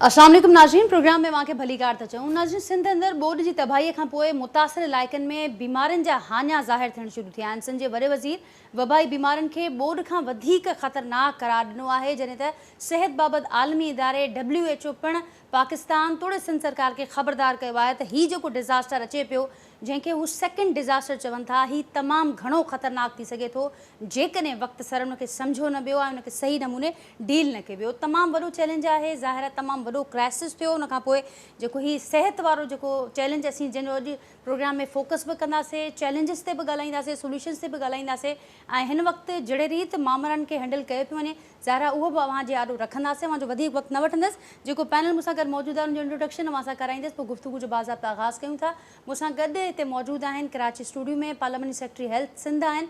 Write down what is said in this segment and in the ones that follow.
السلام عليڪم ناظرين، پروگرام ۾ اوهان کي ڀليڪار ٿا چئون. ناظرين، سنڌ اندر ٻوڏ جي تباهي کان پوء متاثر علائقن ۾ بيمارين جا هاڃا ظاهر ٿيڻ شروع ٿيا آهن. سنڌ جي وڏي وزير وبائي بيمارين کي ٻوڏ کان وڌيڪ خطرناڪ قرار ڏنو آهي، جڏهن ته صحت بابت عالمي اداري ڊبليو ايڇ او پڻ پاڪستان توڙي سنڌ سرڪار کي خبردار ڪيو آهي ته هي جيڪو ڊزاسٽر اچي پيو، جنهن کي هو سيڪنڊ ڊزاسٽر چون ٿا، هي تمام گهڻو خطرناڪ ٿي سگهي ٿو جيڪڏهن وقت سر ان کي سمجهيو نه ويو ۽ ان کي صحيح نموني ڊيل نه ڪيو ويو. تمام وڏو چئلينج آهي، ظاهر آهي تمام وڏو ڪرائسس ٿيو. ان کان پوء جيڪو هي صحت وارو جيڪو چئلينج اسين جنهن جو اڄ پروگرام ۾ فوڪس به ڪنداسي، چئلينجز تي به ڳالهائينداسي، سوليوشنز تي به ڳالهائينداسي ۽ هن وقت جهڙي ريت مامرن کي هينڊل ڪيو پيو وڃي، ظاهر آهي اهو به اوهان جي آڏو رکنداسين. اوهان جو وڌيڪ وقت نه وٺندس. جيڪو پينل مون سان گڏ موجود آهي ان جو انٽروڊڪشن اوهان سان ڪرائيندس، پوء گفتگو جو باضابطه آغاز ڪيون ٿا. مون سان گڏ هتي موجود آهن ڪراچي اسٽوڊيو ۾ پارلياماني سيڪريٽري هيلٿ سنڌ آهن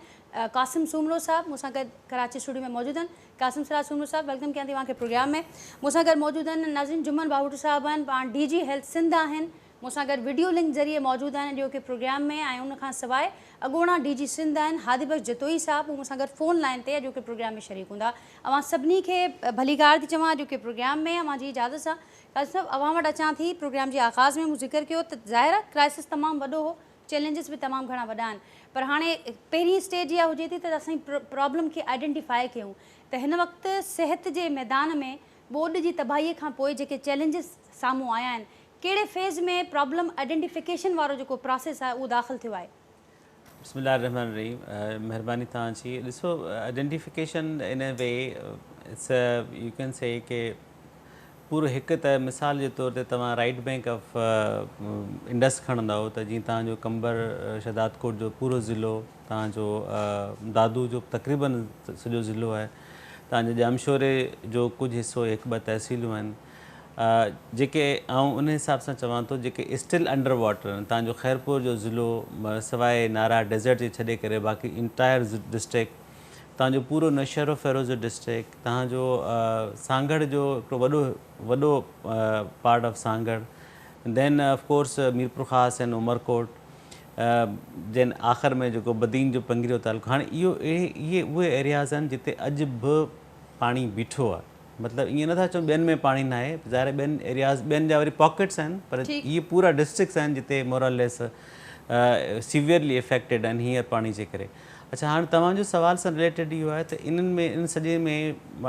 قاسم سومرو صاحب، مون سان گڏ ڪراچي اسٽوڊيو ۾ موجود آهن. قاسم سراج سومرو صاحب، welcome ڪيان ٿي اوهان کي پروگرام ۾. مون سان گڏ موجود آهن ناظرين جمن باهوٽو صاحب آهن، پاڻ ڊي جي هيلٿ سنڌ آهن، مون سان گڏ وڊيو لنڪ ذريعي موجود آهن اڄوڪي پروگرام ۾، ۽ ان کان سواء اڳوڻا ڊي جي سنڌ آهن هادي بخش جتوئي صاحب، هو مون سان گڏ فون لائين تي اڄوڪي پروگرام ۾ شريڪ هوندا. اوهان سڀني کي ڀليڪار ٿي چوان اڄوڪي پروگرام ۾. اوهان جي اجازت سان قاضي صاحب اوهان وٽ اچان ٿي. پروگرام جي آغاز ۾ مون ذڪر ڪيو ته ظاهر آهي ڪرائسس تمام وڏو هو، چئلينجز به تمام گهڻا وڏا آهن، پر هاڻي پهرين اسٽيج اها هجي ٿي ته اسين پرابلم کي آئيڊينٽيفائي ڪيون ته هن وقت صحت جي ميدان ۾ ٻوڏ جي تباهي کان پوء جيڪي چئلينجز سامهون آيا آهن، ڪهڙي فيز ۾ پرابلم آئيڊينٽيفڪيشن وارو جيڪو پراسيس آهي اهو داخل ٿيو آهي؟ بسم الله الرحمٰن الرحيم مهرباني توهان جي. ڏسو identification in a way it's you can say ڪي پورو هڪ ته مثال جي طور تي توهان رائيٽ بينڪ آف انڊس کڻندؤ ته جيئن توهان جو قمبر شهدادڪوٽ جو پورو ضلعو، توهان جو دادو جو تقريبن سڄو ضلعو آهي، توهان جو ڄامشوري جو ڪجهه حصو، هڪ ٻه تحصيلون آهن جيڪي آئون ان حساب سان چوان ٿو جيڪي اسٽل انڊر واٽر آهن. توهان جو خيرپور جو ضلعو سواء نارا ڊيزرٽ جي ڇڏي ڪري باقي انٽائر ڊسٽرڪٽ، توهان جو پورو نوشهروفيروز جو ڊسٽرڪٽ، توهان جو سانگهڙ جو هڪڙو وڏو وڏو part of Sanghar, then of course Mirpurkhas and Umerkot, جن آخر ۾ جيڪو بدين جو پنگريو تعلقو. هاڻي اهو اهي اهي ايرياز آهن جتي اڄ به پاڻي بيٺو آهي. مطلب ائين نٿا چئون ٻين ۾ پاڻي ناهي، ظاهر آهي ٻين ايرياز ٻين جا وري پاڪيٽس آهن، پر اهي پورا ڊسٽرڪٽس آهن جتي موراليس سيويئرلي افيڪٽيڊ آهن هينئر پاڻي جي ڪري. اڇا هاڻ توهان جو سوال سان رليٽيڊ اهو آهي ته انهن ۾ ان سڄي ۾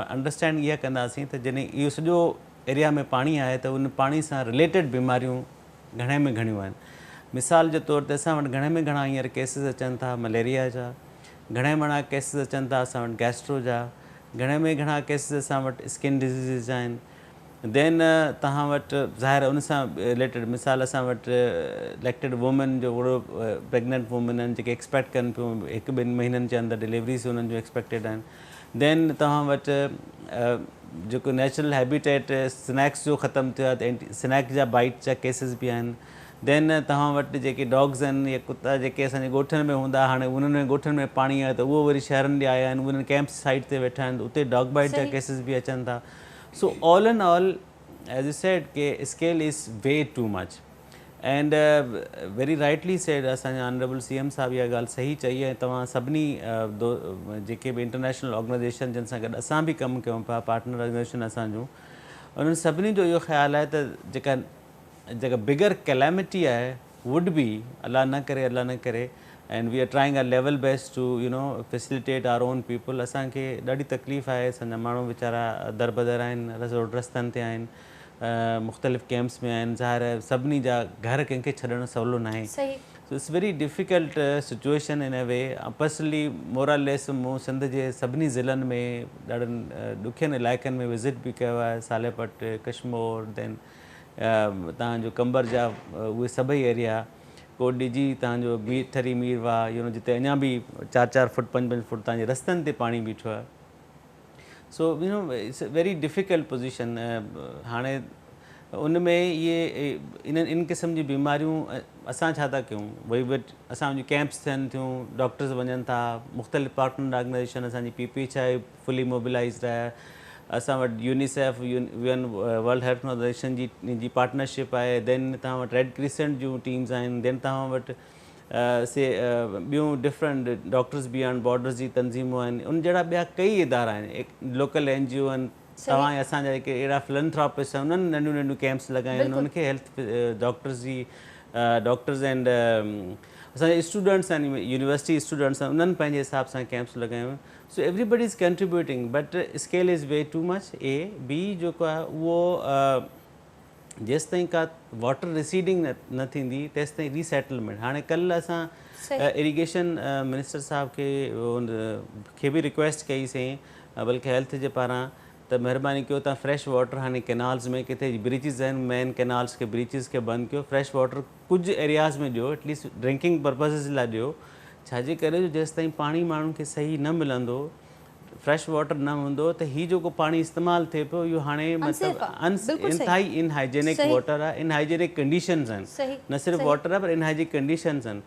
انڊرسٽينڊ اها ڪنداسين ته جڏهن اهو سڄو ايريا ۾ پاڻي آهي ته ان پاڻي سان رليٽيڊ بيماريون گهڻي ۾ گهڻيون آهن. مثال جي طور تي اسان وٽ گهڻي ۾ گهڻا هينئر ڪيسز اچن ٿا مليريا جا، گهڻي ۾ گهڻا ڪيسز اچن ٿا اسان وٽ گيسٽرو جا، گهڻي ۾ گهڻا ڪيسز اسان وٽ اسڪن ڊزيزز جا آهن. دين توهان وٽ ظاهر ان سان رليٽيڊ مثال اسان وٽ ليڪٽيڊ وومين جو وڏو پريگننٽ وومين آهن جيڪي ايڪسپيڪٽ ڪن پيون هڪ ٻن مهينن جي اندر ڊليوريز انهن جون ايڪسپيڪٽيڊ آهن. دين توهان وٽ جيڪو نيچرل هيبيٽيٽ سنيڪس جو ختم ٿيو آهي ته سنيڪ جا بائيٽ جا ڪيسز به آهن. دين توهان وٽ جيڪي ڊاگز آهن يا ڪتا جيڪي اسان جي ڳوٺن ۾ هوندا هاڻي انهن ۾ ڳوٺن ۾ پاڻي آيو ته اهو وري شهرن ڏي آيا آهن، انهن ڪيمپ سائيٽ تي ويٺا آهن ته اتي ڊاگ بائيٽ جا ڪيسز به اچن ٿا. So all in all as you said K scale is way too much and very rightly said اسان جا آنريبل سي ايم صاحب اها ڳالهه صحيح چئي ۽ توهان سڀني جيڪي به انٽرنيشنل آرگنائيزيشن جن سان گڏ اسان به ڪم ڪيون پيا پارٽنر آرگنائيزيشن اسان جون انهن سڀني جو اهو خيال آهي ته جيڪا جيڪا بگر ڪليمٽي آهي ووڊ بي الله نه ڪري الله نه ڪري and we are trying our level best to you know facilitate our own people اسان کي ڏاڍي تڪليف آهي اسان جا ماڻهو ويچارا دربدر آهن روڊ رستن تي آهن مختلف ڪيمپس ۾ آهن ظاهر آهي سڀني جا گهر ڪنهن کي ڇڏڻ سولو ناهي so it's very difficult situation in a way personally more or less مون سنڌ جي سڀني ضلعن ۾ ڏاڍن ڏکين علائقن ۾ وزٽ به ڪيو آهي صالح پٽ ڪشمور دين تهان جو قمبر جا اهي سڀئي ايريا ڪوٽ ڏيجي تهان جو مير ٺري مير واهه يو نو جتي اڃا به چار چار فٽ پنج پنج فٽ تهان جي رستن تي پاڻي بيٺو آهي so you know it's very difficult position هاڻي ان ۾ اهي انهن ان قسم جي بيماريون اسان ڇا ٿا ڪيون وئي وٽ اسان جون ڪيمپس ٿين ٿيون ڊاڪٽرز وڃن ٿا مختلف پارٽنر آرگنائزيشن اسان جي P P H I fully mobilised آهي اسان وٽ UNICEF U N world health organisation جي جي پارٽنرشپ آهي دين توهان وٽ ريڊ ڪريسنٽ جون ٽيمز آهن دين توهان وٽ سي ٻيون ڊفرنٽ ڊاڪٽرز بيانڊ بارڊرز جي تنظيمون آهن ان جهڙا ٻيا ڪئي ادارا آهن لوڪل اين جي او آهن. توهان ۽ اسان جا جيڪي اهڙا فلنٿراپسٽ آهن انهن ننڍيون ننڍيون ڪيمپس لڳايون آهن انهن کي هيلٿ ڊاڪٽرز جي ڊاڪٽرز اينڊ اسان جا اسٽوڊنٽس آهن يونيورسٽي اسٽوڊنٽس آهن انهن پنهنجي حساب سان ڪيمپس لڳايون آهن so everybody is contributing but scale is way too much A B جيڪو آهي اهو جيستائين ڪا واٽر ريسيڊنگ نه ٿيندي تيستائين ري سيٽلمينٽ هاڻي ڪلهه اسان اريگيشن منسٽر صاحب کي کي به رڪويسٽ ڪئي سين بلڪه هيلٿ جي پاران ته مهرباني ڪيو تان فريش واٽر هاڻي ڪينالز ۾ ڪٿي بريچز آهن مين ڪينالز کي بريچز کي بند ڪيو فريش واٽر ڪجهه ايرياز ۾ ڏيو ايٽليسٽ ڊرنڪنگ پرپزز لاء ڏيو ڇاجي ڪري جو جيستائين پاڻي ماڻهن کي صحيح نه ملندو فريش واٽر نه هوندو ته هي جيڪو پاڻي استعمال ٿئي پيو اهو هاڻي مطلب انتهائي ان هائيجينڪ واٽر آهي ان هائيجينڪ ڪنڊيشنز آهن نه صرف واٽر آهي پر ان هائيجينڪ ڪنڊيشنز آهن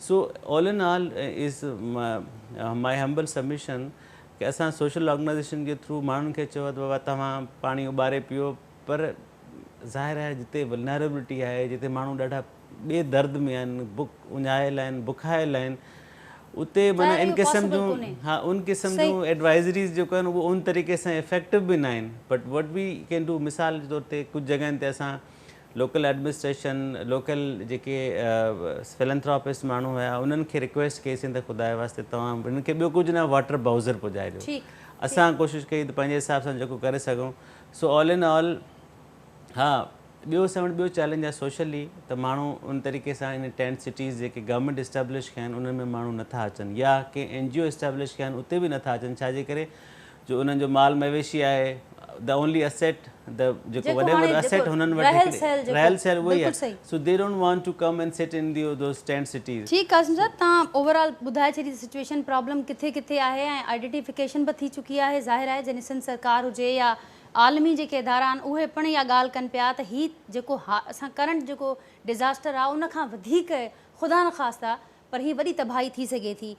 so all in all is my humble submission ڪي اسان سوشل آرگنائيزيشن جي ٿرو ماڻهن کي چيو ته بابا توهان پاڻي اٻاري پيئو پر ظاهر آهي جتي ولنريبلٽي آهي جتي ماڻهو ڏاڍا ٻئي درد ۾ آهن بک اڃايل آهن بکايل آهن اتي معنيٰ ان قسم جون ها ان قسم جون ايڊوائزريز جيڪو آهن اهو ان طريقي سان افيڪٽو به نه آهن but what we can do مثال جي طور تي ڪجهه جڳهن تي اسان لوڪل ايڊمنسٽريشن لوڪل جيڪي فلنٿراپسٽ ماڻهو هيا انهن کي رڪويسٽ ڪئي سين ته خدا جي واسطي توهان انهن کي ٻيو ڪجهه نه واٽر باؤزر پڄائي ڏيو اسان ڪوشش ڪئي ته پنهنجي حساب سان جيڪو ڪري سگهون سو آل ان آل ها ٻيو اسان وٽ ٻيو چئلينج آهي سوشلي ته ماڻهو ان طريقي سان ان ٽينٽ سٽيز جيڪي گورنمينٽ اسٽيبلش ڪيا آهن انهن ۾ ماڻهو نٿا اچن يا ڪنهن اين جي او اسٽيبلش ڪيا آهن اتي به نٿا اچن ڇا جي ڪري جو انهن جو مال مويشي آهي the only asset the جيڪو وڏي ۾ وڏو اسيٽ هنن وٽ هڪڙي رهيل سهيل اهو ئي آهي so they don't want to come and sit in the those tent cities. ٺيڪ قاسم صاحب توهان اوور آل ٻڌائي ڇڏي ته سچويشن پرابلم ڪٿي ڪٿي آهي ۽ آئيڊنٽيفڪيشن به ٿي چڪي آهي ظاهر آهي جڏهن سنڌ سرڪار هجي يا عالمي جيڪي ادارا آهن اهي پڻ اها ڳالهه ڪن پيا ته هي جيڪو اسان ڪرنٽ جيڪو ڊزاسٽر آهي ان کان وڌيڪ خدا نخواسته پر هي وڏي تباهي ٿي سگهي ٿي.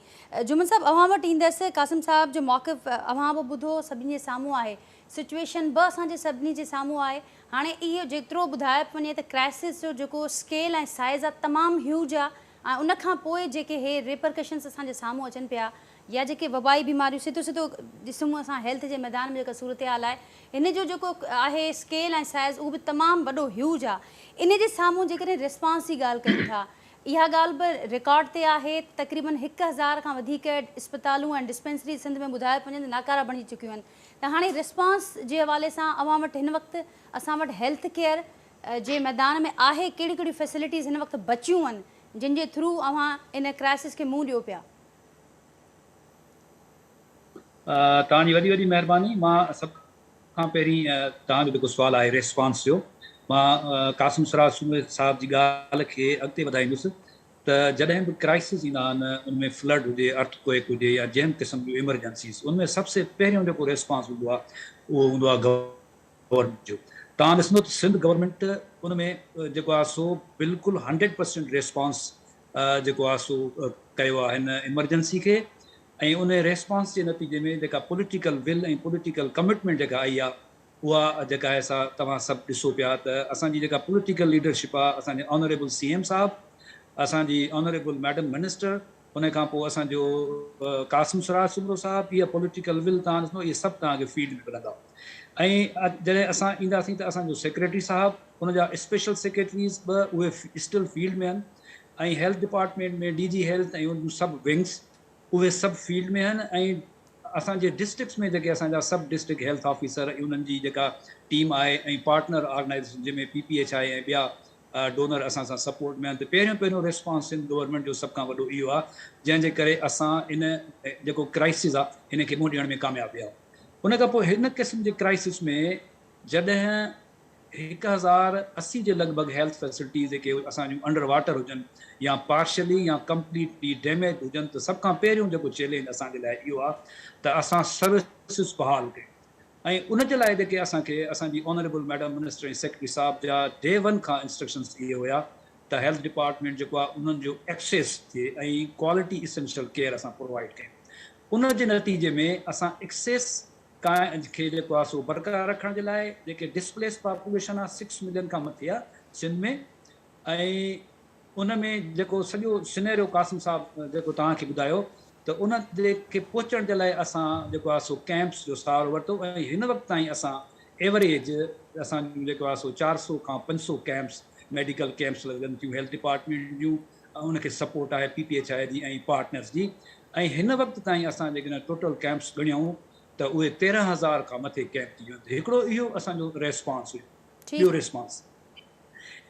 جمن صاحب اوهان وٽ ايندس قاسم صاحب جو موقف اوهان به ٻڌو سڀني جي سامهون آهي سچويشن به اسان جي سڀني جي سامهون آهي هاڻي اهو جيترو ٻڌايو پيو وڃي ته ڪرائسس جو جيڪو اسڪيل ۽ سائيز آهي تمام هيوج آهي ۽ ان کان پوء جيڪي هي ريپرڪشنس اسان جي سامهون اچن پيا يا جيڪي وبائي بيماريون سڌو سڌو ڏسون اسان هيلٿ جي ميدان ۾ جيڪا صورتحال آهي ان جو جيڪو آهي اسڪيل ۽ سائيز اهو به تمام وڏو هيوج آهي ان جي سامهون جيڪڏهن ريسپانس جي ڳالهه ڪيون ٿا اها ڳالهه به رڪارڊ تي آهي ته تقريبن 1000 کان وڌيڪ اسپتالون ۽ ڊسپينسريز سنڌ ۾ ٻڌايو پيو وڃن ته ناڪاره بڻجي چڪيون آهن ته هاڻي ريسپانس جي حوالي سان اوهان وٽ هن وقت اسان وٽ هيلٿ ڪيئر جي ميدان ۾ آهي ڪهڙيون ڪهڙيون فيسلٽيز هن وقت بچيون آهن جن جي ٿرو اوهان ان ڪرائسس کي منهن ڏيو پيا. توهان جي وڏي وڏي مهرباني مان سڀ کان پهرين توهان جو جيڪو سوال آهي ريسپانس جو مان قاسم سراج سومري صاحب جي ڳالهه کي اڳتي وڌائيندس ته جڏهن به ڪرائسس ايندا آهن ان ۾ فلڊ هجي ارٿ ڪوئڪ هجي يا جنهن به قسم جون ايمرجنسيز ان ۾ سڀ سي پهريون جيڪو ريسپانس هوندو آهي اهو هوندو آهي گورنمينٽ جو توهان ڏسندو ته سنڌ گورنمينٽ ان ۾ جيڪو آهي سو بلڪل 100% ريسپانس جيڪو آهي سو ڪيو آهي هن ايمرجنسي کي ۽ ان ريسپانس جي نتيجي ۾ جيڪا پوليٽيڪل ول ۽ پوليٽيڪل ڪمٽمينٽ جيڪا آئي آهي اها جيڪا آهي سا توهان سڀ ڏسو پيا ته اسان جي جيڪا پوليٽيڪل ليڊرشپ آهي اسان جي آنريبل سي ايم صاحب اسان جي آنريبل ميڊم منسٽر ان کان پوء اسان جو قاسم سراج سومرو صاحب اها پوليٽيڪل ول توهان ڏسندو اهي سڀ توهان کي فيلڊ ۾ ملندا ۽ جڏهن اسان اينداسين ته اسان جو سيڪريٽري صاحب ان جا اسپيشل سيڪريٽريز به اهي اسٽل فيلڊ ۾ آهن ۽ هيلٿ ڊپارٽمينٽ ۾ ڊي جي هيلٿ ۽ ان جون سڀ ونگس اهي سڀ فيلڊ ۾ آهن ۽ اسان جي ڊسٽرڪٽس ۾ جيڪي اسان جا سب ڊسٽرڪٽ هيلٿ آفيسر ۽ انهن جي جيڪا ٽيم آهي ۽ پارٽنر آرگنائيزيشن جنهن ۾ پي پي ايڇ I ۽ ٻيا ڊونر اسان سان سپورٽ ۾ آهن ته پهريون پهريون ريسپانس سنڌ گورنمينٽ جو سڀ کان وڏو اهو آهي جنهن جي ڪري اسان ان جيڪو ڪرائسز آهي ان کي منهن ڏيڻ ۾ ڪامياب ويا ان کان پوء هن قسم جي ڪرائسز ۾ جڏهن 1080 جي لڳ ڀڳ هيلٿ فيسلٽيز جيڪي اسان جون انڊر واٽر هجن يا پارشلي يا ڪمپليٽلي ڊيميج هجن ته سڀ کان پهريون جيڪو چئلينج اسان جي لاء اهو آهي ته اسان سروسز بحال ڪيون ۽ ان جي لاء جيڪي اسان کي اسان جي آنريبل ميڊم منسٽر ۽ سيڪريٽري صاحب جا ڊي ون کان انسٽرڪشنز اهي هيا ته هيلٿ ڊپارٽمينٽ جيڪو آهي انهن جو ايڪسيس ٿئي ۽ ڪوالٽي اسينشل ڪيئر اسان پرووائيڊ ڪيون ان جي نتيجي ۾ اسان ايڪسيس کي جيڪو آهي سو برقرار رکڻ جي لاء جيڪي ڊسپليس پاپوليشن آهي سڪس ملين کان مٿي آهي سنڌ ۾ ۽ ان ۾ جيڪو سڄو سنيريو قاسم صاحب جيڪو توهان کي ٻڌايو ته ان جي کي پهچڻ جي لاء اسان جيڪو آهي سو ڪيمپس جو سهارو ورتو ۽ هن وقت تائين اسان ايوريج اسان جون جيڪو آهي سو 400 کان 500 ڪيمپس ميڊيڪل ڪيمپس لڳن ٿيون هيلٿ ڊپارٽمينٽ جون، ان کي سپورٽ آهي پي پي ايڇ I جي ۽ پارٽنرس جي، ۽ هن وقت تائين اسان جيڪڏهن ٽوٽل ڪيمپس ڳڻيون ته اهي 13,000 کان مٿي ڪيمپ ٿي ويا آهن. هڪڙو اهو اسان جو ريسپانس هيو. ٻيو ريسپانس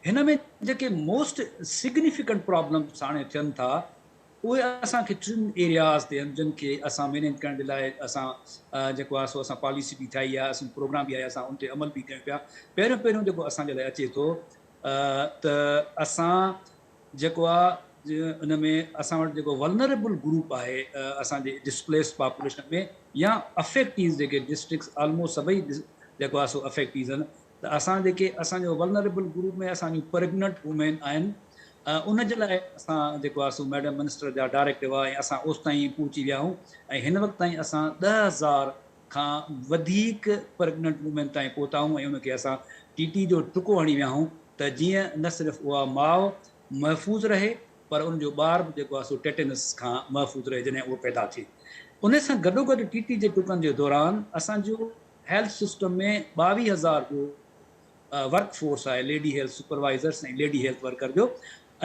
هن ۾ جيڪي موسٽ سگنيفڪنٽ پرابلمس هاڻي ٿين ٿا اهي اسان کي ٽن ايرياز تي آهن جن کي اسان مينيج ڪرڻ جي لاء اسان جيڪو آهي سو اسان پاليسي به ٺاهي آهي، اسان پروگرام به آهي، اسان ان تي عمل به ڪيون پيا. پهريون پهريون جيڪو اسان جي لاء اچي ٿو ته اسان جيڪو آهي ان ۾ اسان وٽ جيڪو ولنريبل گروپ آهي اسان جي ڊسپليسڊ پاپوليشن ۾ يا افيڪٽيز جيڪي ڊسٽرڪٽس آلموسٽ سڀئي جيڪو آهي سو افيڪٽيز آهن ته اسان جيڪي اسان جو ولنريبل گروپ ۾ اسان جون پريگننٽ وومين آهن ان جي لاء اسان جيڪو آهي سو ميڊم منسٽر جا ڊائريڪٽو آهي ۽ اسان اوستائين پهچي ويا آهيون ۽ هن وقت تائين اسان 10,000 کان وڌيڪ پريگننٽ وومين تائين پهتا آهيون ۽ ان کي اسان ٽي ٽي جو ٽڪو هڻي ويا آهيون ته جيئن نه صرف اها ماء محفوظ رهي پر ان جو ٻار به جيڪو آهي سو ٽيٽينس کان محفوظ رهي جڏهن اهو پيدا ٿئي. ان سان گڏوگڏ ٽي ٽي جي ٽڪن جي دوران اسان جو هيلٿ سسٽم ۾ 22,000 جو ورڪ فورس آهي lady health supervisors ۽ lady health worker جو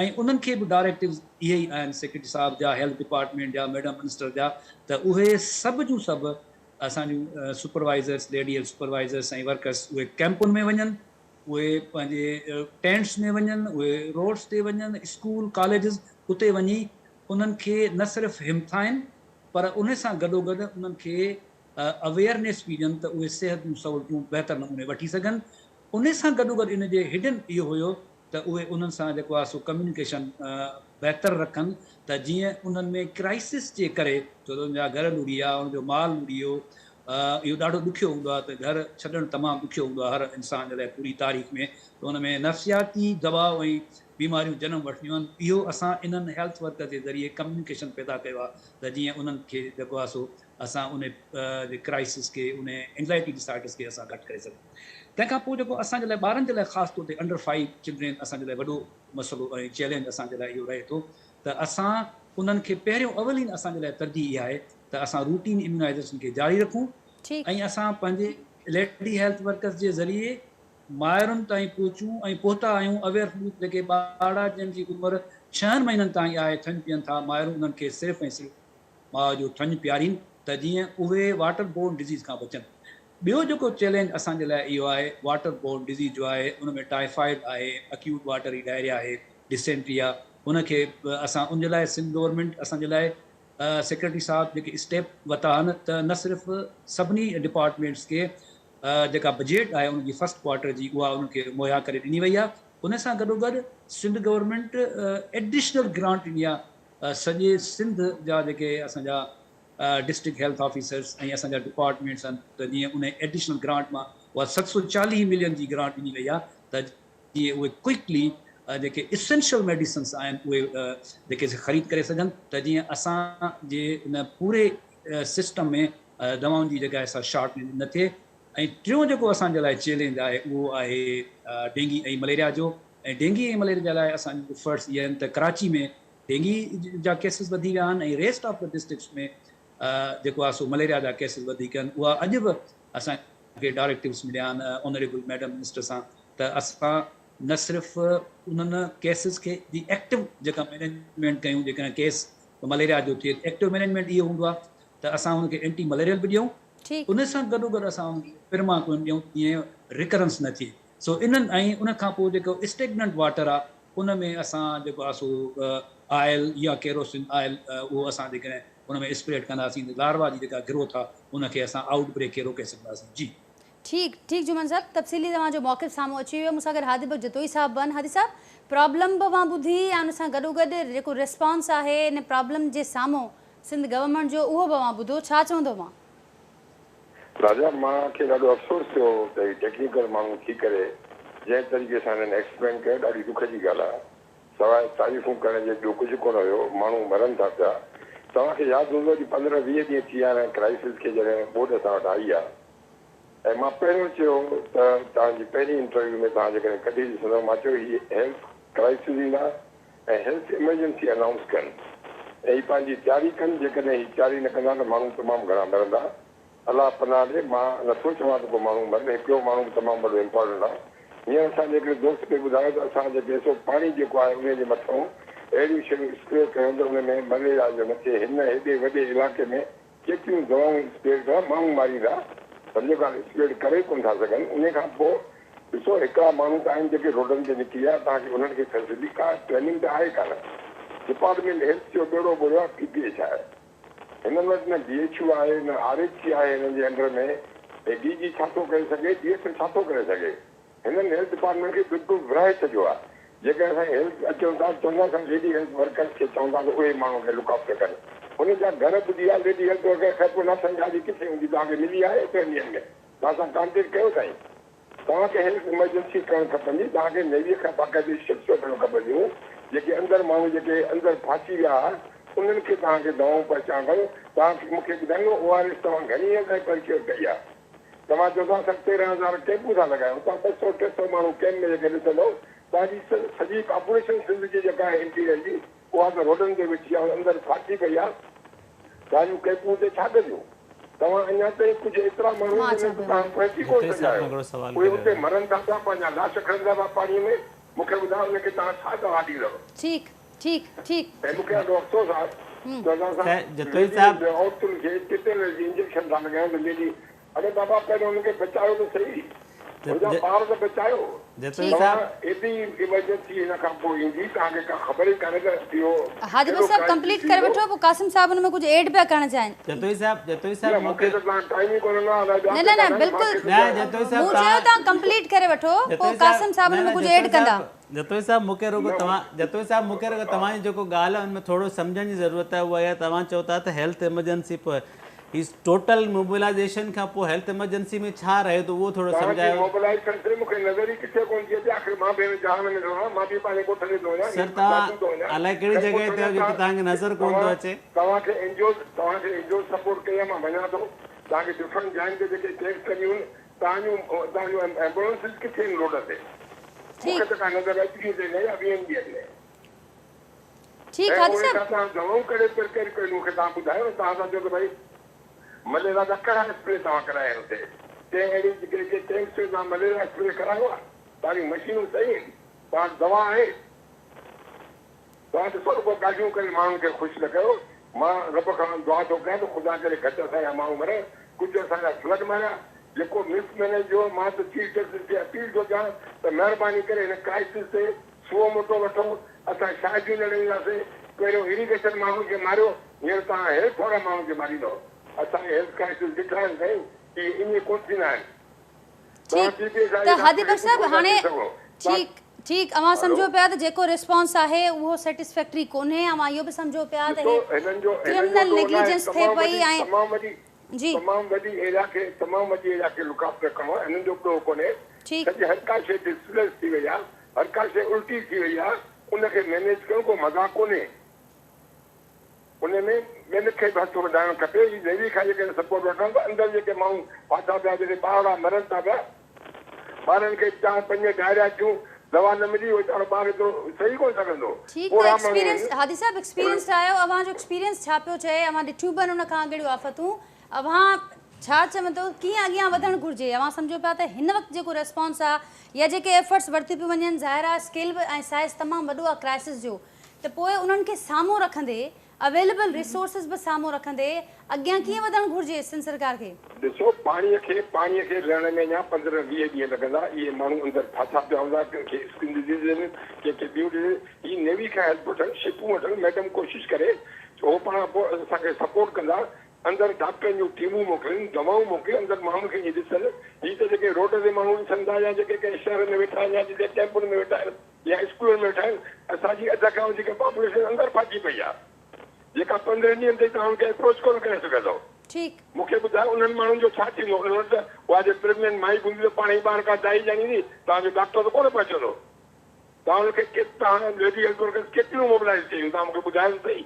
۽ انهن کي به ڊائريڪٽوز اهي ئي آهن سيڪريٽري صاحب جا، هيلٿ ڊپارٽمينٽ جا، ميڊم منسٽر جا ته اهي سڀ جون سڀ اسان جون supervisors, lady health supervisors ۽ workers اهي ڪيمپن ۾ وڃن، اهي پنهنجي ٽينٽس ۾ وڃن، اهي روڊس تي وڃن، اسڪول ڪاليجز اتي وڃي انهن کي نه صرف همٿائن پر ان سان گڏوگڏ انهن کي اويئرنيس به ڏين ته اهي صحت جون سهولتون بهتر نموني وٺي سگهن. ان سان گڏوگڏ ان جي هڊن اهو هيو ته اهي انهن سان جيڪو آهي سو ڪميونيڪيشن بهتر رکن ته جيئن انهن ۾ ڪرائسس جي ڪري ڇو ته ان جا گهر لڙي ويا، ان جو مال لڙي ويو، اهو ڏاڍو ڏکيو هوندو آهي ته گهر ڇڏڻ تمام ڏکيو هوندو آهي هر انسان جي لاء پوري تاريخ ۾ ته ان ۾ نفسياتي دٻاء ۽ بيماريون جنم وٺنديون آهن. اهو اسان انهن هيلٿ ورڪر جي ذريعي ڪميونيڪيشن پيدا ڪيو آهي ته جيئن انهن کي جيڪو آهي سو اسان ان جي ڪرائسس کي ان اينزائٽي ڊس آرڊرس کي اسان گهٽ ڪري سگهون. تنهن کان پوء جيڪو اسان جي لاء ٻارن جي لاء خاص طور تي انڊر فائيو چلڊرين اسان جي لاء وڏو مسئلو ۽ چئلينج اسان جي لاء اهو رهي ٿو ته اسان انهن کي پهريون اولين اسان جي لاء ترجيح اها آهي ته اسان روٽين اميونائيزيشن کي جاري رکون ۽ اسان پنهنجي ليڊي هيلٿ ورڪرز جي ذريعي مائرن تائين پهچون ۽ پهتا آهيون اويئر جيڪي ٻارڙا جن جي عمر ڇهن مهينن تائين آهي ٿڃ پيئن ٿا مائرون انهن کي صرف ۽ صرف ماء جو ٿڃ پيارين ته جيئن اهي واٽر بورن ڊزيز کان بچن. ٻيو جيڪو چئلينج اسان جي لاء اهو آهي واٽر بورن ڊزيز جو آهي ان ۾ ٽائيفائيڊ آهي، اڪيوٽ واٽري ڊائريا آهي، ڊسينٽري آهي ان کي به اسان ان جي لاء سنڌ گورنمينٽ اسان جي لاء سيڪريٽري صاحب جيڪي اسٽيپ ورتا آهن ته نه صرف سڀني ڊپارٽمينٽس کي جيڪا بجيٽ آهي ان جي فرسٽ ڪوارٽر جي اها انهن کي مهيا ڪري ڏني وئي آهي ان سان گڏوگڏ سنڌ گورنمينٽ ايڊيشنل گرانٽ ڏني آهي سڄي سنڌ جا جيڪي اسان جا ڊسٽرڪٽ هيلٿ آفيسرس ۽ اسان جا ڊپارٽمينٽس آهن ته جيئن ان ايڊيشنل گرانٽ مان اها 740 ملين جي گرانٽ ڏني وئي آهي ته جيئن اهي ڪوئڪلي جيڪي اسينشل ميڊيسنس آهن اهي جيڪي سي خريد ڪري سگهن ته جيئن اسان جي ان پوري سسٽم ۾ دوائن جي جيڪا آهي سا شارٽ نه ٿئي ۽ ٽيون جيڪو اسان جي لاء چئلينج آهي اهو آهي ڊينگي ۽ مليريا جو ۽ ڊينگي ۽ مليريا جي لاء اسان جون افرٽس اهي آهن ته ڪراچي ۾ ڊينگي جا ڪيسز وڌي ويا آهن ۽ ريسٽ آف the districts ۾ جيڪو آهي سو مليريا جا ڪيسز وڌيڪ آهن اها اڄ به اسان کي ڊائريڪٽوز مليا آهن آنريبل ميڊم منسٽر سان ته اسان نه صرف انهن ڪيسز کي جي ايڪٽو جيڪا مينيجمينٽ ڪيون جيڪڏهن ڪيس مليريا جو ٿئي ايڪٽو مينيجمينٽ اهو هوندو آهي ته اسان ان کي اينٽي مليريل به ڏيون ان سان گڏوگڏ اسان ان کي پرما ڪوئن ڏيون جيئن ريڪرنس نه ٿئي سو انهن ۽ ان کان پوء جيڪو اسٽيگننٽ واٽر آ ان ۾ اسان جيڪو آ سو آئل يا ڪيروسين آئل اهو اسان جيڪڏهن ان ۾ اسپريڊ ڪنداسين ته لاروا جي جيڪا گروٿ آ ان کي اسان آئوٽ بريڪ کي روڪي سگهنداسين جي. ٺيڪ ٺيڪ جمن صاحب تفصيلي توهان جو موقف سامهون اچي ويو مون سان گڏ هادي بخش جتوئي صاحب به آهن هادي صاحب پرابلم به اوهان ٻڌي ۽ ان سان گڏوگڏ جيڪو ريسپانس آهي ان پرابلم جي سامهون سنڌ گورنمينٽ جو اهو به اوهان ٻڌو ڇا چوندو اوهان؟ راجا، مان کي ڏاڍو افسوس ٿيو ته هي ٽيڪنيڪل ماڻهو ٿي ڪري جنهن طريقي سان هنن ايڪسپلين ڪيو ڏاڍي ڏک جي ڳالهه آهي. سواء تعريفون ڪرڻ جي ٻيو ڪجهه ڪونه هيو. ماڻهو مرن ٿا پيا. توهان کي ياد هوندو اڄ 15 20 ڏينهن ٿي ويا آهن ڪرائسز کي جڏهن ٻوڏ اسان وٽ آئي آهي ۽ مان پهريون چيو ته توهان جي پهرين انٽرويو ۾ توهان جيڪڏهن ڪڍي ڏسندو مان چيو هي هيلٿ ڪرائسز ايندا ۽ هيلٿ ايمرجنسي انائونس ڪن ۽ هي پنهنجي تياري ڪن جيڪڏهن هي تياري نه ڪندا ته ماڻهو تمام گهڻا مرندا. الله پناهه ڏي، مان نٿو چوان ته ڪو ماڻهو مري، هڪڙو ماڻهو به تمام وڏو امپارٽنٽ آهي. هينئر اسان جي هڪڙي دوست پئي ٻڌايو ته اسان جيڪي سو پاڻي جيڪو آهي انهي جي مٿئون اهڙيون شيون اسپري ڪيون ته ان ۾ مليريا جو نه ٿئي. هن هيڏي وڏي علائقي ۾ ڪيتريون دوائون اسپريڊ ڪرڻ ماڻهو ماريندا سمجهو ڳالهه اسپريڊ ڪري ڪونه ٿا سگهن. انهي کان پوء ڏسو هڪڙا ماڻهو ته آهن جيڪي روڊن تي نڪري آيا توهان کي انهن کي فيسلٽي ڪا ٽريننگ ته آهي ڪانه. ڊپارٽمينٽ هيلٿ جو ٻيڙو ٻوڙيو آهي پي پي ايڇ آهي. هنن وٽ نه ڊي ايڇ يو آهي نه آر ايڇ سي آهي هنن جي انڊر ۾ هي ڊي جي ڇا ٿو ڪري سگهي ڊي ايس او ڇا ٿو ڪري سگهي هنن هيلٿ ڊپارٽمينٽ کي بلڪل ورهائي ڇڏيو آهي جيڪڏهن اسان هيلٿ اچون ٿا چون ٿا اسان ليڊي هيلٿ ورڪرز کي چئون ٿا ته اهي ماڻهن کي لڪ آفٽر ڪن هنن جا گهر ٻڌي ويا lady health worker Khairpur Nathan Shah جي ڪٿي هوندي توهان کي ملي آهي ايترن ڏينهن ۾ توهان سان ڪانٽيڪٽ ڪيو اٿائين توهان کي هيلٿ ايمرجنسي ڪرڻ کپندي، توهان کي نيوي کان باقاعدي شپس وٺڻ کپنديون، جيڪي اندر ماڻهو جيڪي اندر ڦاسي ويا ها، انهن کي توهان کي دوائون پهچائڻ کپن، توهان کي مون کي ٻڌائيندو او آر ايس توهان گهڻي هينئر تائين پرڪيور ڪئي آهي؟ توهان چئو ٿا اسان 13,000 ڪيمپون ٿا لڳايون، توهان ٻه سئو ٽي سئو ماڻهو ڪيمپ ۾ جيڪي ڏسندو، توهان جي سڄي پاپوليشن سنڌ جي جيڪا آهي انٽيريئر جي، اها ته روڊن تي ويٺي آهي، اندر ڦاسي پئي آهي، توهان جون ڪئمپون اتي ڇا ڪنديون؟ توهان اڃا تائين ڪجهه ايترا ماڻهو مان جن اچان وٽ پيو توهان وري. پهچي ڪونه جتوئي سگهيا صاحب آهيو، هڪڙو سوال اهي ڪري اتي رهيو. مرن ٿا پيا، پنهنجا لاش کڻن ٿا پيا پاڻيء ۾، مون کي ٻڌايو انهن کي توهان ڇا دوا ڏيندؤ؟ ٺيڪ ٺيڪ ٺيڪ. ۽ مون کي ڏاڍو افسوس آهي ته اسان ته جتوئي ليڊيز صاحب. عورتن کي ٽيٽنس جي انجيڪشن ٿا لڳايون ته ليڊي اڙي بابا پهريون انهن کي بچايو ته سهي، هن جا ٻار ته بچايو. جتوئي توهان صاحب. ايڏي ايمرجنسي هن کان پوء ايندي توهان کي ڪا خبر ئي ڪانهي ته اهو هادي ڪهڙو بخش صاحب ڪرائسس ڪمپليٽ ڪري ٿيندو. وٺو پوء قاسم صاحب ان ۾ ڪجهه ايڊ پيا ڪرڻ چاهين. جتوئي صاحب جتوئي نه صاحب مون مون کي کي. ته توهان ٽائيم ئي ڪونه ڏنو الائي ٻيا نه پيا نه نه ڳالهائين مان بلڪل کي ته نه جتوئي صاحب مون چيو توهان. توهان ڪمپليٽ ڪري وٺو پوء جتوئي صاحب قاسم صاحب نه ان ۾ نه ڪجهه ايڊ جتوئي ڪندا. صاحب جتوئي صاحب مون کي رڳو نه توهان جتوئي صاحب مون کي رڳو ها. توهان جي جيڪو ڳالهه آهي ان ۾ ٿورو سمجهڻ جي ضرورت آهي اها اها توهان چئو ٿا ته هيلٿ ايمرجنسي پوء هي ٽوٽل موبلائيزيشن کان پوء هيلٿ ايمرجنسي ۾ ڇا رهي ٿو اهو ٿورو توهان جي سمجهايو. موبلائيزيشن تي مون کي نظر ئي ڪٿي ڪونه ٿي اچي آخر مان به هن جهان ۾ ٿو رهان مان به پنهنجي ڳوٺ تي ٿو وڃان سر هي توهان دادو ٿو وڃان الائي ڪهڙي خيرپور جڳهه ٿو تي آهيو وڃان جتي توهان توهان کي نظر ڪونه ٿو توهان اچي. توهان کي اين جي اوز توهان کي اين جي اوز سپورٽ ڪئي آهي مان وڃان ٿو توهان کي ڊفرنٽ جاين تي جيڪي ڪيمپس لڳيون آهن توهان جون توهان جون ايمبولنسز ڪٿي آهن روڊ تي مون کي ٺيڪ. ته ڪا نظر اچ ڏينهن تائين نه يا ويهن ڏينهن ۾. ٺيڪ ۽ هادي اهي صاحب. کان توهان دوائون ڪهڙي پرڪير ڪيون مون کي توهان ٻڌايو نه توهان ٿا چئو ته ڀئي مليريا جا ڪهڙا اسپري توهان ڪرايا آهن اتي ڪنهن اهڙي ڪنهن ڪيمپس ۾ توهان مليريا اسپري ڪرايو آهي توهان جون مشينون صحيح آهن توهان وٽ دوا آهي توهان ڏسو رڳو ڳالهيون ڪري ماڻهن کي خوش نه ڪيو مان رب کان دعا ٿو ڪيان ته خدا ڪري گهٽ اسان جا ماڻهو مرن ڪجهه اسان جا فلڊ ماريا جيڪو مس مئنيج ٿيو مان ته چيف جسٽس کي اپيل ٿو ڪيان ته مهرباني ڪري هن ڪرائسس تي سو موٽو وٺو، اسان شاهديون نه ڏينداسين، پهريون ايريگيشن ماڻهن کي ماريو، هينئر توهان هيلٿ وارا ماڻهن کي ماريندؤ، اسان اهي هيلٿ ڪرائسس ڏٺا آهن سائين، اهي ائين ڪونه ٿيندا آهن، توهان ٺيڪ پي پي ايس I ته کان هادي ڪجهه بخش صاحب ڪونه ٿا هاڻي ٿي سگهو، توهان ٺيڪ ٺيڪ اوهان هلو. سمجهو پيا ته جيڪو ريسپانس آهي اهو سيٽسفيڪٽري ڪونهي اوهان اهو به سمجهو پيا ته ڏسو هي هنن جو هنن جو ڪرمنل ڏوهه ناهي نيگليجنس ٿئي تمام پئي وڏي ۽ تمام وڏي جي تمام وڏي ايريا کي تمام وڏي ايريا کلڪ آفٽر ڪرڻو آهي هنن جو به ڏوهه ڪونهي ٺيڪ. سڄي هر ڪا شيء ڊسپليس ٿي وئي آهي هر ڪا شيء الٽي ٿي وئي آهي، ان کي مينيج ڪرڻ ڪو مذاق ڪونهي. ان ۾ ٻين کي به هٿ وڌائڻ کپي. هي نيوي کان جيڪڏهن سپورٽ وٺن ته اندر جيڪي ماڻهو ڦاٿا پيا، جيڪي ٻارڙا مرن ٿا پيا، ٻارن کي چار پنج ڊائريا ٿيون، دوا نه ملي، ويچارو ٻار ايترو سهي ڪونه سگهندو. ٺيڪ ته پوڙها ماڻهو ايڪسپيرينس آهن. هادي صاحب ايڪسپيرينسڊ آهيو، اوهان جو ايڪسپيرينس ڇا پيو چئي، اوهان ڏٺيون به آهن ان کان اڳ اهڙيون آفتون، اوهان ڇا چوندو ڪيئن اڳيان وڌڻ گهرجي؟ اوهان سمجهو پيا ته هن وقت جيڪو ريسپانس آ يا جيڪي ايفرٽس ورتيون پيون وڃن ظاهر آ اسڪيل به ۽ سائيز تمام وڏو آ ڪرائسس جو ته پوء انهن کي سامهون رکندي اويليبل ريسورسز به سامهون رکندي اڳيان ڪيئن وڌڻ گهرجي سنڌ سرڪار کي؟ ڏسو پاڻي کي پاڻي کي لهڻ ۾ اڃا 15 20 ڏينهن لڳندا اهي ماڻهو اندر ڦاٿا پيا هوندا ڪن کي اسڪن ڊزيز آهن ڪنهن کي ٻيون ڊزيز هي نيوي کان هيلپ وٺن شپون وٺن ميڊم ڪوشش ڪري هو پاڻ پوء اسان کي سپورٽ ڪندا اندر ڊاڪٽرن جون ٽيمون موڪلين، دوائون موڪلين، اندر ماڻهن کي ائين ڏسن، هي ته جيڪي روڊ تي ماڻهو ڏسن ٿا يا جيڪي ڪنهن شهر ۾ ويٺا آهن يا جتي ڪئمپن ۾ ويٺا آهن يا اسڪولن ۾ ويٺا آهن، اسان جي اڌ کان وڌيڪ پاپوليشن اندر ڦاٿي پئي آهي، جيڪا 15 ڏينهن تائين توهان ان کي ايپروچ ڪونه ڪري سگهندؤ. ٺيڪ. مون کي ٻڌايو انهن ماڻهن جو ڇا ٿيندو؟ انهن وٽ ته اها جي پريگننٽ مائي به هوندي ته پاڻ ئي ٻار ڪا دائي ڄاڻيندي، توهان جو ڊاڪٽر ته ڪونه پهچندو. توهان ان کي ڪي توهان ليڊي هيلٿ ورڪرز ڪيتريون موبلائيز ڪيون توهان مون کي ٻڌايو ته سهي.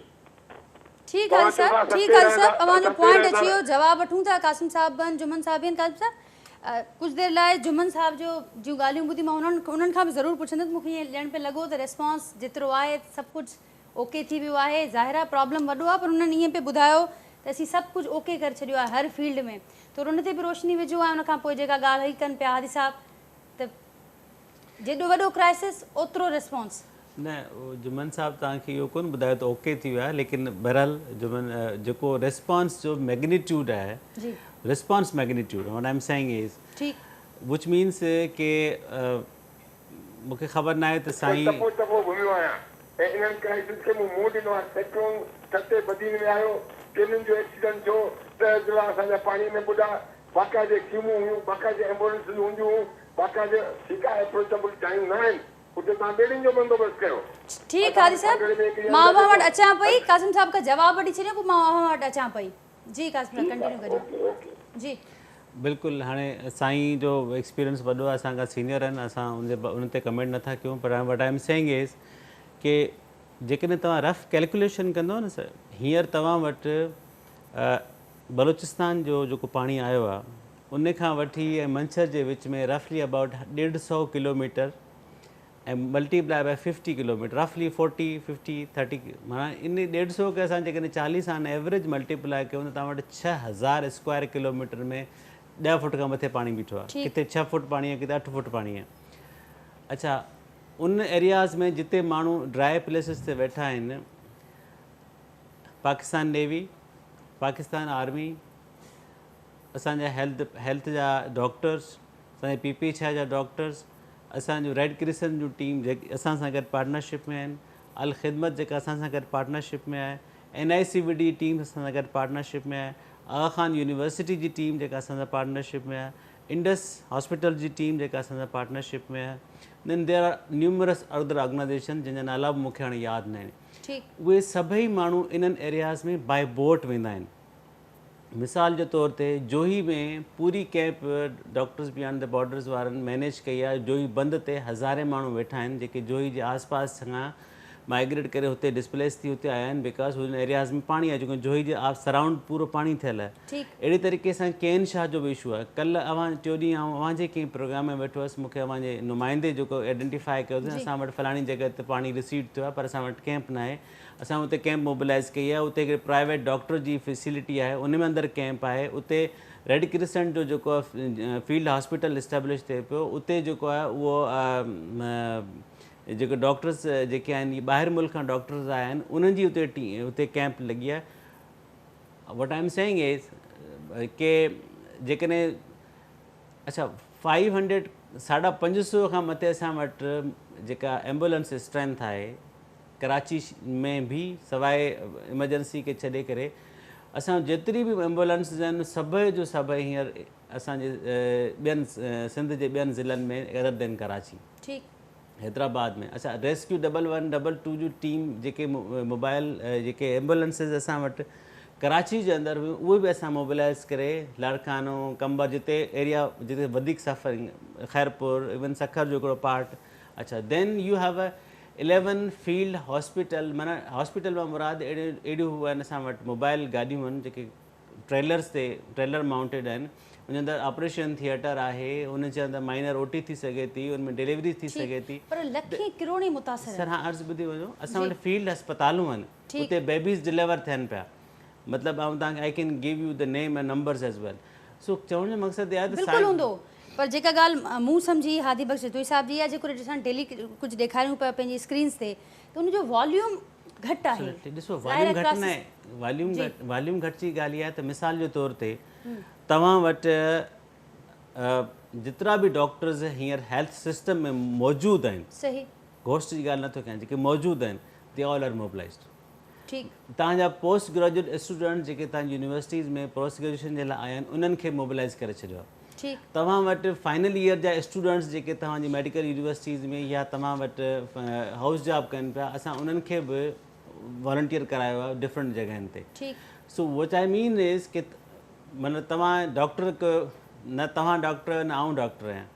ٺيڪ توهان آهي چئو صاحب ٿا اسان ٺيڪ آهي 13 صاحب هزار اوهان جو اسان پوائنٽ 13 اچي هزار ويو جواب وٺون ٿا قاسم صاحب به آهن جمن صاحب به آهن قاسم صاحب ڪجهه دير لاء جمن صاحب جو جون ڳالهيون ٻڌي مان انهن انهن کان به ضرور پڇندس مون کي ائين ڄڻ پئي لڳو ته ريسپانس جيترو آهي سڀ ڪجهه اوڪي ٿي ويو آهي ظاهر آهي پرابلم وڏو آهي پر انهن ائين پئي ٻڌايو ته اسين سڀ ڪجهه اوڪي ڪري ڇڏيو آهي هر فيلڊ ۾ ٿورو ان تي به روشني وجهو ۽ ان کان پوء جيڪا ڳالهه هي ڪن پيا هادي صاحب ته جيڏو وڏو ڪرائسس اوترو ريسپانس. نه جمن صاحب توهان کي اهو ڪونه ٻڌايو ته اوڪي ٿي ويو آهي ليڪن بهرحال جمن جيڪو ريسپانس جو ميگنيٽيوڊ آهي response magnitude what I am saying is ٺيڪ وچ مينس ڪي مون کي خبر ناهي ته سائين. دفعو دفعو گهميو آهيان ۽ انهن ڪرائسز کي مون منهن ڏنو آهي سائيڪلون ٺٽي بدين ۾ آيو ٽرينن جو ايڪسيڊنٽ ٿيو 10 ضلعا اسان جا پاڻي ۾ ٻڏا باقاعدي ٽيمون هيون باقاعدي ايمبولنسز هونديون هيون باقاعدي ٺيڪ آهي اپروچبل جايون نه آهن اتي توهان ٻيڙين جو بندوبست ڪيو. ٺيڪ هادي اسان صاحب وٽ سانگهڙ ۾ هڪڙي مان هنڌ اوهان وٽ جيڪو اچان پئي قاسم صاحب کان جواب وٺي ڇڏيان پوء مان اوهان وٽ اچان پئي جي قاسم صاحب ٺيڪ ڪنٽينيو آهي ڪريو اوڪي اوڪي. جي. بلڪل هاڻي سائين جو ايڪسپيرينس وڏو آهي اسان کان سينئر آهن اسان ان جي ان تي ڪمينٽ نٿا ڪيون پر what I am saying is ڪي جيڪڏهن توهان رف ڪيلڪوليشن ڪندو نه سر هينئر توهان وٽ بلوچستان جو جيڪو پاڻي آيو آهي ان کان وٺي ۽ منڇر جي وچ ۾ رفلي about 150 kilometre ۽ multiply by 50 kilometre رفلي 40 50 30 معنيٰ ان 150 کي اسان جيڪڏهن 40 سان ايوريج ملٽي پلائي ڪيون ته توهان وٽ 6000 اسڪوائر ڪلوميٽر ۾ 10 فوٽ کان مٿي پاڻي بيٺو آهي ڪٿي 6 فوٽ پاڻي آهي ڪٿي 8 فوٽ پاڻي آهي اڇا ان ايرياز ۾ جتي ماڻهو ڊرائي پليسز تي ويٺا آهن پاڪستان نيوي پاڪستان آرمي اسان جا هيلٿ هيلٿ جا ڊاڪٽرس اسان جي پي پي ايڇ I جا ڊاڪٽرس اسان جون ريڊ ڪريسنٽ جون ٽيم جيڪي اسان سان گڏ پارٽنرشپ ۾ آهن الخدمت جيڪا اسان سان گڏ پارٽنرشپ ۾ آهي N I C V D team اسان سان گڏ پارٽنرشپ ۾ آهي آغا خان يونيورسٽي جي ٽيم جيڪا اسان سان پارٽنرشپ ۾ آهي انڊس هاسپيٽل جي ٽيم جيڪا اسان سان پارٽنرشپ ۾ آهي then there are numerous other organization جن جا نالا به مون کي هاڻي ياد نه آهن اهي سڀئي ماڻهو انهن ايرياز ۾ بائي بوٽ ويندا آهن مثال جي طور تي جوهي ۾ پوري camp doctors beyond the borders وارن مينيج ڪئي آهي جوهي بند تي هزارين ماڻهو ويٺا آهن جيڪي جوهي جي آس پاس کان مائگريٽ ڪري هتي ڊسپليس ٿي هتي آيا آهن because هن ايرياز ۾ پاڻي آهي ڇو جوهي جي آس سرائونڊ پورو پاڻي ٿيل آهي اهڙي طريقي سان ڪين شاهه جو به اشو آهي ڪلهه اوهان ٽيون ڏينهن آئون اوهان جي ڪنهن پروگرام ۾ ويٺو هيس مون کي اوهان جي نمائندي جيڪو آئيڊنٽيفائي ڪيو اٿس اسان وٽ فلاڻي جڳهه تي پاڻي رسيڊ ٿيو آهي پر اسان وٽ ڪيمپ ناهي اسان اتي ڪيمپ موبلائيز ڪئي آهي اتي هڪڙي پرائيويٽ ڊاڪٽر جي فيسلٽي آهي ان ۾ اندر ڪيمپ آهي اتي ريڊ ڪريسنٽ جو جيڪو آهي فيلڊ هاسپيٽل اسٽيبلش ٿئي پيو اتي جيڪو آهي اهو جيڪي ڊاڪٽرز جيڪي آهن ٻاهر ملڪ کان ڊاڪٽرز آيا آهن انهن جي اتي اتي ڪيمپ لڳي آهي what I am saying is ڪي جيڪڏهن اڇا 500 550 کان مٿي اسان وٽ جيڪا ايمبولنس اسٽرينٿ آهي ڪراچي ۾ به سواء ايمرجنسي کي ڇڏي ڪري اسان جيتري به ايمبولنسز آهن سڀئي جو سڀئي هينئر اسان جي ٻين سنڌ جي ٻين ضلعن ۾ ادر دين ڪراچي ٺيڪ حيدرآباد ۾ اڇا ريسڪيو 11 22 جون ٽيم جيڪي موبائل جيڪي ايمبولنسز اسان وٽ ڪراچي جي اندر هيون اهي به اسان موبلائز ڪري لاڙڪاڻو قمبر جتي ايريا جتي وڌيڪ سفرنگ خيرپور ايون سکر جو هڪڙو پارٽ اڇا then you have a 11 field hospital معنيٰ هاسپيٽل مان مراد اهڙيون اهڙيون آهن اسان وٽ موبائل گاڏيون آهن جيڪي ٽريلرز تي ٽريلر مائونٽيڊ آهن ان جي اندر آپريشن ٿيئٽر آهي ان جي اندر مائنر او ٽي ٿي سگهي ٿي ان ۾ ڊليوري ٿي سگهي ٿي پر لکين ڪروڙين متاثر سر ها عرض ٻڌي وڃو اسان وٽ فيلڊ اسپتالون آهن اتي بيبيز ڊليور ٿين پيا مطلب آئون توهان کي I can give you the name ۽ numbers as well سو چوڻ جو مقصد اهو آهي ته بلڪل هوندو پر جيڪا ڳالهه مون سمجهي هادي بخش جتوئي صاحب جي يا جيڪو اسان ڊيلي ڪجهه ڏيکاريون پيا پنهنجي اسڪرينز تي ته ان جو واليوم گهٽ آهي ڏسو واليوم گهٽ نه آهي واليوم گهٽ واليوم گهٽ جي ڳالهه اها آهي ته مثال جي طور تي توهان وٽ جيترا به ڊاڪٽرز هينئر هيلٿ سسٽم ۾ موجود آهن صحيح گهوسٽ جي ڳالهه نٿو ڪيان جيڪي موجود آهن the all R mobilised ٺيڪ. توهان جا پوسٽ گريجوئيٽ اسٽوڊنٽس جيڪي توهان جي يونيورسٽيز ۾ پوسٽ گريجوئيشن جي لاء آيا آهن انهن کي موبلائيز ڪري ڇڏيو آهي. ٺيڪ. توهان وٽ فائنل ايئر جا اسٽوڊنٽس جيڪي توهان جي ميڊيڪل يونيورسٽيز ۾ يا توهان وٽ هائوس جاب ڪن پيا اسان انهن کي به والنٽيئر ڪرايو آهي ڊفرنٽ جڳهين تي. ٺيڪ. سو وٽ آئي مين از ڪي معنيٰ توهان ڊاڪٽر نه توهان ڊاڪٽر آهيو نه آئون ڊاڪٽر آهيان.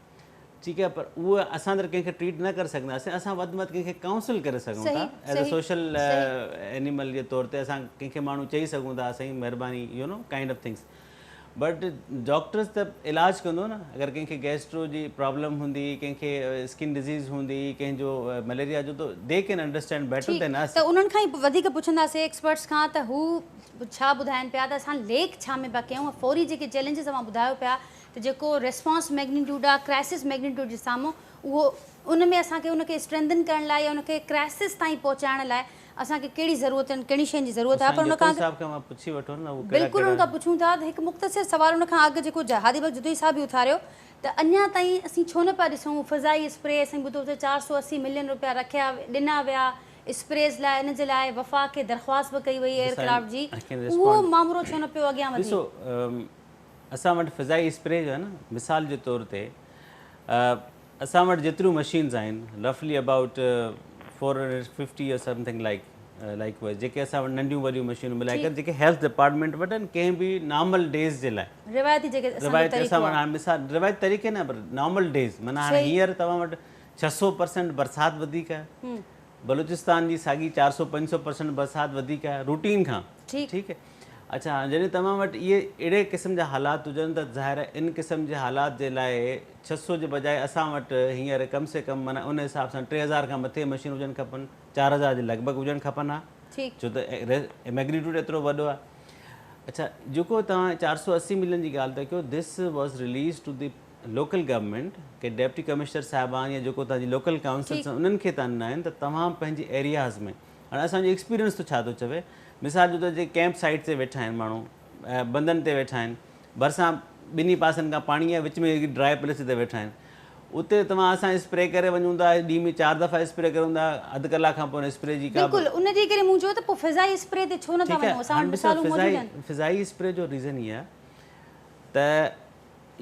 ٺيڪ آهي پر اهو اسان ته ڪنهن کي ٽريٽ نه ڪري سگهنداسين اسان وڌ ۾ وڌ ڪنهن کي ڪائونسل ڪري سگهون ٿا ايز اي سوشل اينيمل جي طور تي اسان ڪنهن کي ماڻهو چئي سگهون ٿا سائين مهرباني you know kind of things but doctors ته علاج ڪندو نه اگر ڪنهن کي گيسٽرو جي پرابلم هوندي ڪنهن کي اسڪن ڊزيز هوندي ڪنهن جو مليريا جو ته the can understand better than us. ته انهن کان ئي وڌيڪ پڇنداسين ايڪسپرٽس کان ته هو ڇا ٻڌائن پيا ته اسان ليڪ ڇا ۾ پيا ڪيون ۽ فوري جيڪي چئلينجز اوهان ٻڌايو پيا ته جيڪو ريسپانس ميگنيٽيوڊ آهي ڪرائسس ميگنيٽيوڊ جي سامهون اهو ان ۾ اسان کي ان کي اسٽرينٿن ڪرڻ لاء يا ان کي ڪرائسس تائين پهچائڻ لاء اسان کي ڪهڙي ضرورت آهن ڪهڙين شين جي ضرورت آهي پر ان کان صاحب کان پڇي وٺو نه اهو ڪهڙا بلڪل ان کان پڇون ٿا ته هڪ مختصر سوال ان کان اڳ جيڪو هادي بخش جتوئي صاحب به اٿاريو ته اڃا تائين اسين ڇو نه پيا ڏسون فضائي اسپري اسين ٻڌو ته 480 ملين روپيا رکيا ڏنا ويا اسپريز لاء ان جي لاء وفاق کي درخواست به ڪئي وئي ايئر ڪرافٽ جي اهو مامرو ڇو نه پيو اڳيان وڌي. ڏسو اسان وٽ فضائي اسپري جو آهي نه مثال جي طور تي اسان وٽ جيتريون مشينز آهن رفلي ابائوٽ 450 يا سمٿنگ لائيڪ لائيڪ وائز جيڪي اسان وٽ ننڍيون وڏيون مشينون ملائي ڪري جيڪي هيلٿ ڊپارٽمينٽ وٽ آهن ڪنهن به نارمل ڊيز جي لاء روايتي جيڪي اسان جو طريقو آهي هاڻي مثال روايتي طريقي نه پر نارمل ڊيز معنيٰ هاڻي هينئر توهان وٽ 600% برسات وڌيڪ آهي بلوچستان جي ساڳي 400 500% برسات وڌيڪ آهي روٽين کان ٺيڪ آهي اڇا جڏهن توهان وٽ اهي اهڙي قسم جا حالات هجن ته ظاهر آهي ان قسم جي حالات جي لاء 600 جي بجاء اسان وٽ هينئر ڪم سي ڪم معنيٰ ان حساب سان 3000 کان مٿي مشين هجڻ کپن 4000 جي لڳ ڀڳ هجڻ کپن ها ڇو ته ميگنيٽيوڊ ايترو وڏو آهي اڇا جيڪو توهان 480 ملين جي ڳالهه ٿا ڪيو this was release to the local government K deputy commissioner صاحبان يا جيڪو توهان جي لوڪل ڪائونسلس آهن انهن کي توهان ڏنا آهن ته توهان پنهنجي ايرياز ۾ هاڻي اسان جو ايڪسپيرينس ٿو ڇا ٿو چوي مثال جو ته جي ڪيمپ سائيٽ تي ويٺا آهن ماڻهو بندن تي ويٺا آهن ڀرسان ٻنهي پاسن کان پاڻي آهي وچ ۾ هڪ ڊرائي پليس تي ويٺا آهن اتي توهان اسان اسپري ڪري وڃون ٿا ڏينهن ۾ چار دفعا اسپري ڪريون ٿا اڌ ڪلاڪ کان پوء اسپري جي ڪا بلڪل ان جي ڪري مون چيو ته پوء فضائي اسپري تي ڇو نه ٿا وڃون اسان وٽ مثالون موجود آهن فضائي اسپري جو ريزن هي آهي ته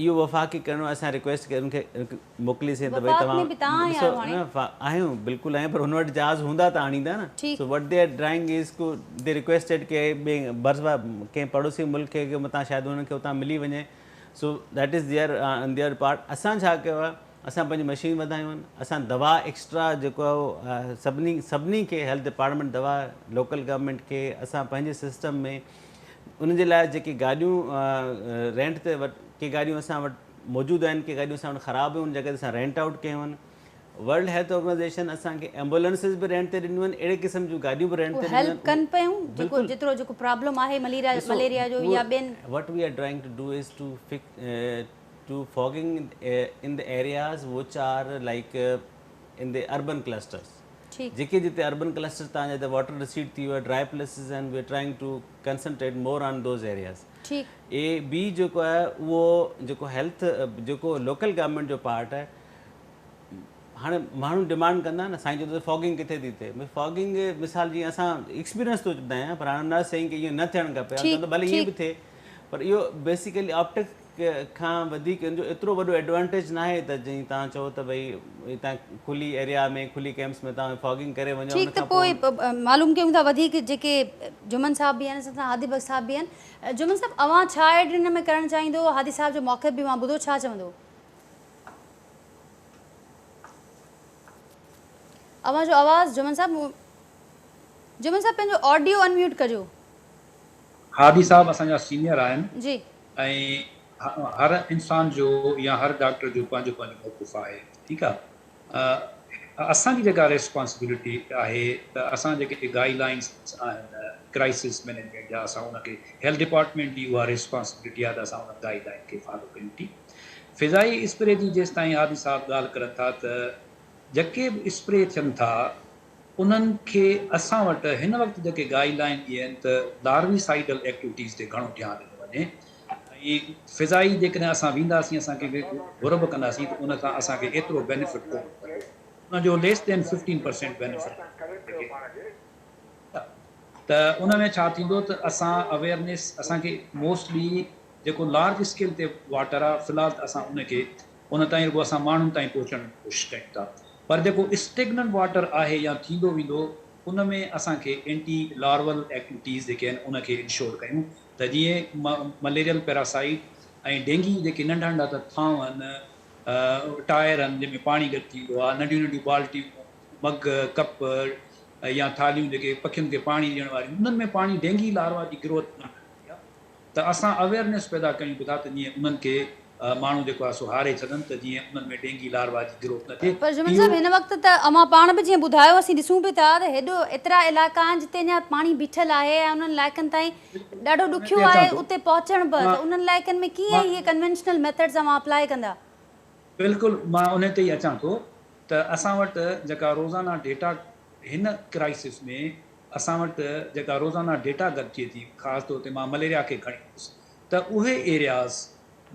اهو وفاق کي ڪرڻو آهي اسان ريڪويسٽ ڪئي ان کي موڪلي سين ته ڀئي توهان ڏسو نه آهيون بلڪل آهيون پر هن وٽ جهاز هوندا ته آڻيندا نه so what they are trying is کو the requested K ٻئي برس ڪنهن پڙوسي ملڪ کي ڪي متان شايد انهن کي اتان ملي وڃي so that is their their part اسان ڇا ڪيو آهي اسان پنهنجي مشين وڌايون آهن اسان دوا ايڪسٽرا جيڪو آهي سڀني سڀني کي هيلٿ ڊپارٽمينٽ دوا لوڪل گورنمينٽ کي اسان پنهنجي سسٽم ۾ ان جي لاء جيڪي گاڏيون رينٽ تي ڪي گاڏيون اسان وٽ موجود آهن ڪي گاڏيون اسان وٽ خراب هيون ان جڳهه تي اسان رينٽ آئوٽ ڪيون آهن ورلڊ هيلٿ آرگنائيزيشن اسان کي ايمبولنسز به رينٽ تي ڏنيون آهن اهڙي قسم جون گاڏيون به رينٽ تي ڏنيون آهن هيلپ ڪن پيون جيڪو جيترو جيڪو پرابلم آهي مليريا مليريا جو يا ٻين what we are trying to do is to to fogging in the areas which are like in the urban clusters جيڪي جتي اربن ڪلسٽر تان جتي واٽر رسيڊ ٿي ويو آهي ڊرائي پليسز آهن we are trying to concentrate more on those areas A B جيڪو آهي اهو جيڪو هيلٿ جيڪو لوڪل گورنمينٽ جو پارٽ آهي هاڻي ماڻهو ڊمانڊ ڪندا نه سائين چوندو فاگنگ ڪٿي ٿي ٿئي فاگنگ مثال جيئن اسان ايڪسپيرينس ٿو ٻڌايان پر هاڻي نه سائين ڪي ائين نه ٿيڻ کپي چوندو ڀلي ائين به ٿئي پر اهو بيسيڪلي آپٽڪس کان وڌيڪ ان جو ايترو وڏو ايڊوانٽيج ناهي ته جيئن توهان چئو ته ڀئي هتان کلي ايريا ۾ کلي ڪيمپس ۾ توهان فاگنگ ڪري وڃو ٺيڪ ته پوء معلوم ڪيون ٿا وڌيڪ جيڪي جمن صاحب به آهن اسان سان هادي بخش صاحب به آهن جمن صاحب اوهان ڇا ايڊ ان ۾ ڪرڻ چاهيندو هادي صاحب جو موقف به اوهان ٻڌو ڇا چوندو اوهان جو آواز جمن صاحب جمن صاحب پنهنجو آڊيو ان ميوٽ ڪجو. هادي صاحب اسان جا سينيئر آهن جي. ۽ هر انسان جو يا هر ڊاڪٽر جو پنهنجو پنهنجو موقف آهي ٺيڪ آ اسان جي جيڪا ريسپانسبلٽي آهي ته اسان جيڪي گائيڊ لائنس آهن ڪرائسس مئنيجمينٽ جا اسان ان کي هيلٿ ڊپارٽمينٽ جي اها ريسپانسبلٽي آهي ته اسان ان گائيڊ لائن کي فالو ڪيون ٺيڪ فضائي اسپري جي جيستائين هادي صاحب ڳالهه ڪرن ٿا ته جيڪي به اسپري ٿين ٿا انهن کي اسان وٽ هن وقت جيڪي گائيڊ لائين اهي آهن ته لاروي سائيڊل ايڪٽيوٽيز تي گهڻو ڌيان ڏنو وڃي ۽ فضائي جيڪڏهن اسان وينداسين اسان ڪنهن کي گهر به ڪنداسين ته ان سان اسان کي ايترو بينيفٽ ڪونه ملندو ان جو ليس دين 15% بينيفٽ ته ان ۾ ڇا ٿيندو ته اسان اويئرنيس اسان کي موسٽلي جيڪو لارج اسڪيل تي واٽر آهي في الحال ته اسان ان کي ان تائين رڳو اسان ماڻهن تائين پهچڻ جي ڪوشش ڪيون ٿا پر جيڪو اسٽيگننٽ واٽر آهي يا ٿيندو ويندو ان ۾ اسان کي اينٽي لارول ايڪٽيوٽيز جيڪي آهن ان کي انشور ڪيون ته جيئن مليريل پيراسائيٽ ۽ ڊينگي جيڪي ننڍا ننڍا ته ٿانو آهن ٽائر آهن جنهن ۾ پاڻي گڏ ٿيندو آهي ننڍيون ننڍيون بالٽيون مگ ڪپ يا ٿالهيون جيڪي پکين کي پاڻي ڏيڻ واريون انهن ۾ پاڻي ڊينگي لاروا جي گروٿ نه ٿيندي آهي. ته اسان اويئرنيس پيدا ڪيون پيا ٿا ته جيئن انهن کي ماڻهو جيڪو آهي سو هاري ڇڏن ته جيئن انهن ۾ ڊينگي لاروا جي گروٿ نه ٿئي. پر جمن صاحب هن وقت ته اوهان پاڻ به جيئن ٻڌايو اسين ڏسون به ٿا ته هيڏو ايترا علائقا آهن جتي اڃا پاڻي بيٺل آهي ۽ انهن علائقن تائين ڏاڍو ڏکيو آهي اتي پهچڻ به ته انهن علائقن ۾ ڪيئن اهي ڪنوينشنل ميٿڊز اوهان اپلائي ڪندا؟ بلڪل مان انهي تي ئي اچان ٿو ته اسان وٽ جيڪا روزانه ڊيٽا هن ڪرائسس ۾ اسان وٽ جيڪا روزانه ڊيٽا گڏ ٿئي ٿي خاص طور تي مان مليريا کي کڻي ايندس ته اهي ايرياز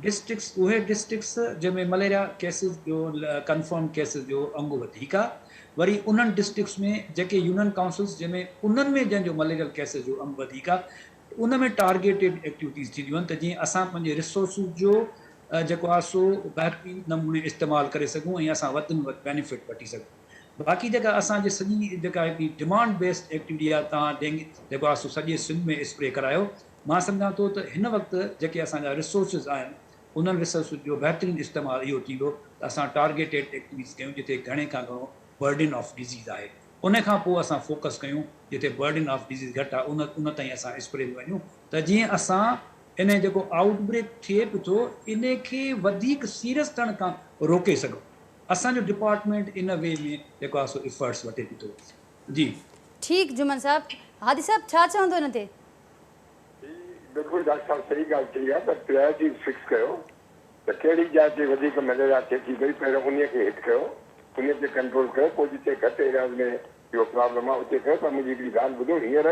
ڊسٽرڪٽس اهي ڊسٽرڪٽس جنهن ۾ مليريا ڪيسز جو ڪنفرم ڪيسز جو انگ وڌيڪ آ وري انهن ڊسٽرڪٽس ۾ جيڪي يونين ڪائونسلز جنهن ۾ انهن ۾ جنهن جو مليريل ڪيسز جو انگ وڌيڪ آ ان ۾ ٽارگيٽيڊ ايڪٽيوٽيز ٿينديون آهن ته جيئن اسان پنهنجي ريسورسز جو جيڪو آ سو بهترين نموني استعمال ڪري سگهون ۽ اسان وڌ ۾ وڌ بينيفٽ وٺي سگهون باقي جيڪا اسان جي سڄي جيڪا هڪڙي ڊمانڊ بيسڊ ايڪٽيوٽي آ توهان ڊينگي جيڪو آ سو سڄي سنڌ ۾ اسپري ڪرايو مان سمجهان ٿو ته هن وقت جيڪي اسان جا ريسورسز آهن انهن ريسورسز جو بهترين استعمال اهو ٿيندو ته اسان ٽارگيٽيڊ ايڪٽيوٽيز ڪيون جتي گهڻي کان گهڻو برڊن آف ڊزيز آهي ان کان پوء اسان فوڪس ڪيون جتي برڊن آف ڊزيز گهٽ آهي ان ان تائين اسان اسپري ۾ وڃون ته جيئن اسان انهي جيڪو آئوٽ بريڪ ٿئي به ٿو انهي کي وڌيڪ سيريس ٿيڻ کان روڪي سگهون اسان جو ڊپارٽمينٽ ان وي ۾ جيڪو آهي سو افرٽس وٺي به ٿو جي. ٺيڪ جمن صاحب هادي صاحب ڇا چوندو ان تي. جي بلڪل ڊاڪٽر صاحب صحيح ڳالهه چئي آهي ته پرائرٽيز فڪس ڪيو ته ڪهڙي جاء تي وڌيڪ مليريا ٿئي ٿي پئي پهريون انهي کي هٽ ڪيو انهي تي ڪنٽرول ڪيو پوء جتي گهٽ ايرياز ۾ اهو پرابلم آهي اتي ڪيو پر منهنجي هڪڙي ڳالهه ٻڌو هينئر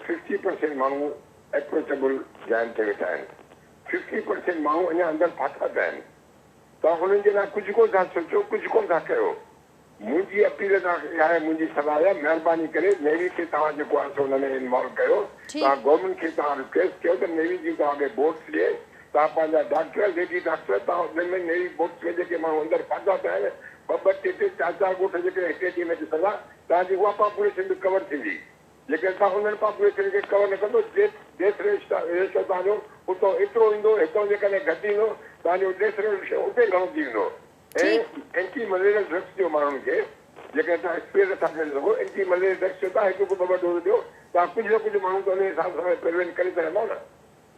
ففٽي پرسينٽ ماڻهو ايپروچبل جاين تي ويٺا آهن ففٽي پرسينٽ ماڻهو اڃا اندر ڦاٿا پيا آهن توهان انهن جي لاء ڪجهه ڪونه ٿا سوچو ڪجهه ڪونه ٿا ڪيو منهنجي اپيل توهان کي اها آهي، منهنجي صلاح اها آهي، مهرباني ڪري نيوي کي توهان جيڪو آهي سو ان ۾ انوالو ڪيو، توهان گورنمينٽ کي توهان رڪويسٽ ڪيو ته نيوي جون توهان کي بوٽس ڏئي، توهان پنهنجا ڊاڪٽر، ليڊي ڊاڪٽر توهان انهن ۾ نيوي بوٽس ۾ جيڪي ماڻهو اندر ڦاٿا پيا آهن، ٻه ٻه ٽي ٽي چار چار ڳوٺ جيڪڏهن هڪ ڏينهن ۾ ڏسندا، توهان جي اها پاپوليشن به ڪور ٿيندي. جيڪڏهن توهان انهن پاپوليشن کي ڪور نه ڪندو، ڊيٿ ڊيٿ ريشو توهان جو اتان ايترو ايندو، هتان جيڪڏهن گهٽ ايندو، توهان جو ڊيٿ ريشو اتي گهڻو ٿي ويندو. ۽ اينٽي مليريل ڊرگس ڏيو ماڻهن کي جيڪڏهن توهان اسپري نٿا ڪري سگهو اينٽي مليريل ڊرگس ڏيو توهان هڪ هڪ ٻه ٻه ڊوز ڏيو توهان ڪجهه نه ڪجهه ماڻهو ته ان حساب سان پريوينٽ ڪري سگهندؤ نه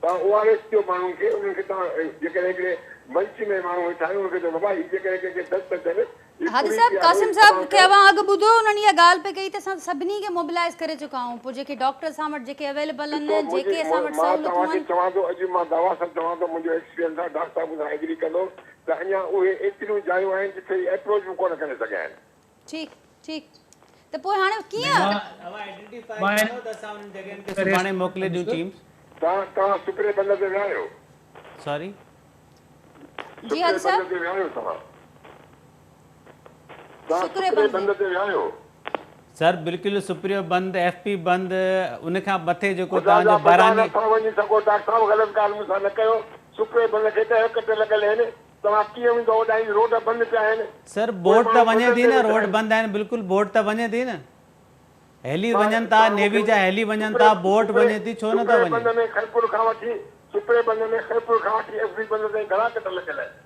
توهان او آر ايس ڏيو ماڻهن کي انهن کي توهان جيڪڏهن هڪڙي منچ ۾ ماڻهو ويٺا آهن انهن کي چئو بابا هي جيڪڏهن ڪنهن کي دست اچن هي هادي پوري صاحب پيارو قاسم هي صاحب تمام کي ڪيو. اوهان اڳ ٻڌو انهن اها ڳالهه پئي ڪئي ته اسان سڀني کي موبلائيز ڪري چڪا آهيون پوء جيڪي ڊاڪٽر اسان وٽ جيڪي اويليبل ڏسو آهن منهنجي جيڪي اسان وٽ مان سهولتون توهان کي آهن. چوان ٿو اڄ مان دعويٰ سان چوان ٿو منهنجو ايڪسپيرينس آهي ڊاڪٽر صاحب مون سان ايگري ڪندو ته اڃا اهي ايتريون جايون آهن جتي هي ايپروچ به ڪونه ڪري سگهيا آهن. ٺيڪ ٺيڪ ته پوء هاڻي ڪيئن؟ اوهان آئيڊينٽيفائي ڪندو ته اسان انهن جڳهين تي سڀاڻي موڪلي ڏيون ٽيمز. توهان توهان سپري بند تي ويا آهيو؟ سوري. جي هادي سپري صاحب. بند تي ويا آهيو توهان؟ توهان سڪري سپري بند بند تي ويا آهيو؟ سر بلڪل سپريو بند ايف پي بند ان کان مٿي جيڪو خدا توهان جا جو بندا باراني. نه ٿا وڃي سگهو ڊاڪٽر صاحب غلط ڳالهه مون سان نه ڪيو سپري بند کي 10 ڪٽ لڳل آهن توهان ڪيئن ويندو اوڏانهن روڊ بند پيا آهن سر پوء بوٽ ته ماڻهو وڃي بندن ٿي تي نه ويٺا روڊ آهن. بند آهن بلڪل بوٽ ته وڃي ٿي نه هيلي توهان وڃن ٿا توهان مون کي نيوي جا هيلي وڃن سپري ٿا بوٽ سپري وڃي ٿي ڇو نه ٿا سپري وڃي. بند ۾ خيرپور کان وٺي سپري بند ۾ خيرپور کان وٺي ايف بي بند تائين گهڻا ڪٽ لڳل آهن.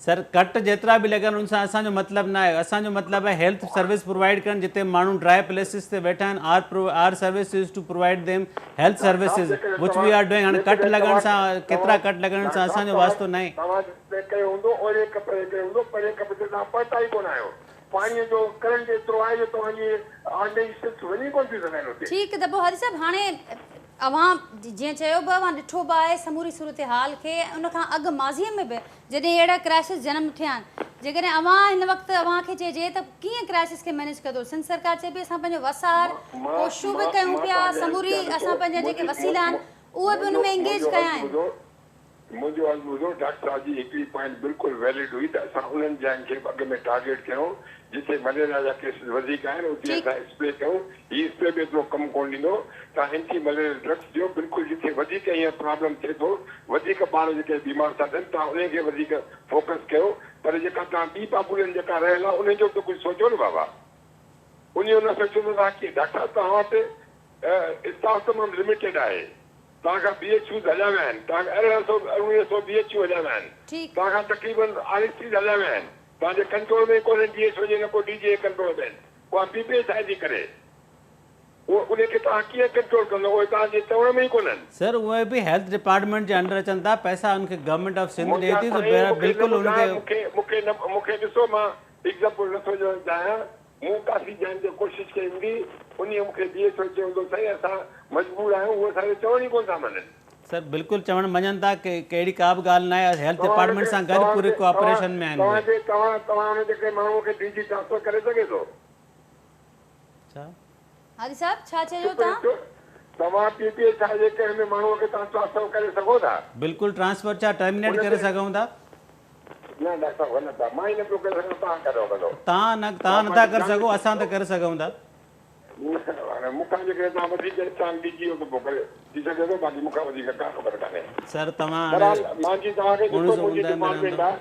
سر ڪٽ جيترا به لڳن ان سان اسان جو مطلب نه آهي اسان جو مطلب آهي هيلٿ سروس پرووائيڊ ڪرڻ جتي ماڻهو ڊرائي پليسز تي ويٺا آهن our our service is to provide them health doctor صاحب سروسز جيڪڏهن وچ وي توهان آر ڊوئنگ هاڻي ڪٽ جيڪڏهن لڳڻ توهان سان ڪيترا توهان ڪٽ لڳڻ ڊاڪٽر سان صاحب اسان جو توهان واسطو ناهي. توهان جتي ڪيو هوندو اوري ڪپ تي ڪيو هوندو پري ڪپ تي توهان پهتا ئي ڪونه آهيو پاڻي جو ڪرنٽ ايترو آهي جو توهان جي آرڊنري شپس وڃي ڪونه ٿيون سگهن اتي. ٺيڪ ته پوء هادي صاحب هاڻي اوهان جيئن چيو به اوهان ڏٺو به آهي سموري صورتحال کي ۽ ان کان اڳ ماضي ۾ به جڏهن اهڙا ڪرائسس جنم ٿيا آهن جيڪڏهن اوهان هن وقت اوهان کي چئجي ته ڪيئن ڪرائسس کي مئنيج ڪندو سنڌ سرڪار چئي پئي اسان پنهنجو وس آهر مان ڪوششون به مان ڪيون مان پيا توهان کي عرض سموري ڪيان ڏسو اسان پنهنجا جيڪي منهنجي وسيلا آهن اهي به ان منهنجو ۾ انگيج منهنجو ڪيا عرض آهن. ٻڌو منهنجو عرض ٻڌو، ڊاڪٽر صاحب جي هڪڙي پوائنٽ بلڪل ويلڊ هئي ته اسان انهن جاين کي به اڳ ۾ ٽارگيٽ ڪيون جتي مليريا جا ڪيسز وڌيڪ آهن اتي ٺيڪ. اسان اسپري ڪيون، هي اسپري به ايترو ڪم ڪونه ڏيندو، توهان اينٽي مليريل ڊرگس ڏيو بلڪل جتي وڌيڪ هينئر پرابلم ٿئي ٿو وڌيڪ ٻار جيڪي بيمار ٿا ٿين توهان انهن کي وڌيڪ فوڪس ڪيو پر جيڪا توهان ٻي پاپوليشن جيڪا رهيل آهي انهن جو به ته ڪجهه سوچيو نه بابا انهي جو نه سوچيو ته توهان ڪيئن ڊاڪٽر صاحب توهان وٽ اسٽاف تمام لميٽيڊ آهي. توهان کان بي ايڇ يوز هليا ويا آهن، توهان کان 1800 1900 بي ايڇ يو هليا ويا آهن، توهان کان تقريبن آر ايس سيز هليا ويا آهن، توهان جي ڪنٽرول ۾ ئي ڪونهن ڊي ايڇ او جي نه ڪو ڊي جي جي ڪنٽرول ۾ آهن، اها پي پي اي ڇا ٿي ڪري؟ اهو انهي کي توهان ڪيئن ڪنٽرول ڪندو اهي توهان جي چوڻ ۾ ئي ڪونهن. سر اهي به هيلٿ ڊپارٽمينٽ جي انڊر اچن ٿا پئسا ان کي گورنمينٽ آف سنڌ ڏئي منهنجا ٿي سو سائين مون کي نه بلڪل ان ٻڌاء کي مون کي مون کي نه مون کي ڏسو مان ايگزامپل نه ٿو ڏيڻ چاهيان مون ڪافي جاين تي ڪوشش ڪئي هوندي انهي مون کي ڊي ايڇ او چيو هوندو سائين اسان مجبور آهيون هو اسان جو چوڻ ئي ڪونه ٿا مڃن. سر بلڪل چوڻ مڃن ٿا ڪهڙي ڪا به ڳالهه ناهي هيلٿ توهان ان ڊپارٽمينٽ کي سان گڏ توهان ان پوري کي توهان ڪوآپريشن ۾ آهن توهان اهي. کي توهان توهان ان جي ڪنهن ماڻهو کي ڊي جي ٽرانسفر ڪري سگهي ٿو. ڇا؟ هادي صاحب ڇا چيو چپ توهان؟ هڪ توهان پي پي ايڇ I جي ڪنهن به ماڻهو کي توهان ٽرانسفر ڪري سگهو ٿا. بلڪل ٽرانسفر ڇا ٽرمينيٽ ان ڪري تي سگهون ٿا. نه ڊاڪٽر صاحب غلط آ مان ئي نه پيو ڪري سگهان توهان ڪڏهن ڪندو. توهان نه توهان توهان نٿا پنهنجي ڪري جان سگهو کي اسان ته سمجهو. ڪري سگهون ٿا. نه هاڻي مون کان جيڪڏهن توهان وڌيڪ اسٽرانگ ڊي جي هو ته پوء ڪري ٿي سگهي ٿو باقي مون کان وڌيڪ ڪا خبر ڪانهي. سر توهان بهرحال هاڻي مان جي توهان کي ڏسو اڻويهه سو منهنجي اوندهه ۾ ڊپارٽمينٽ رهندو. آ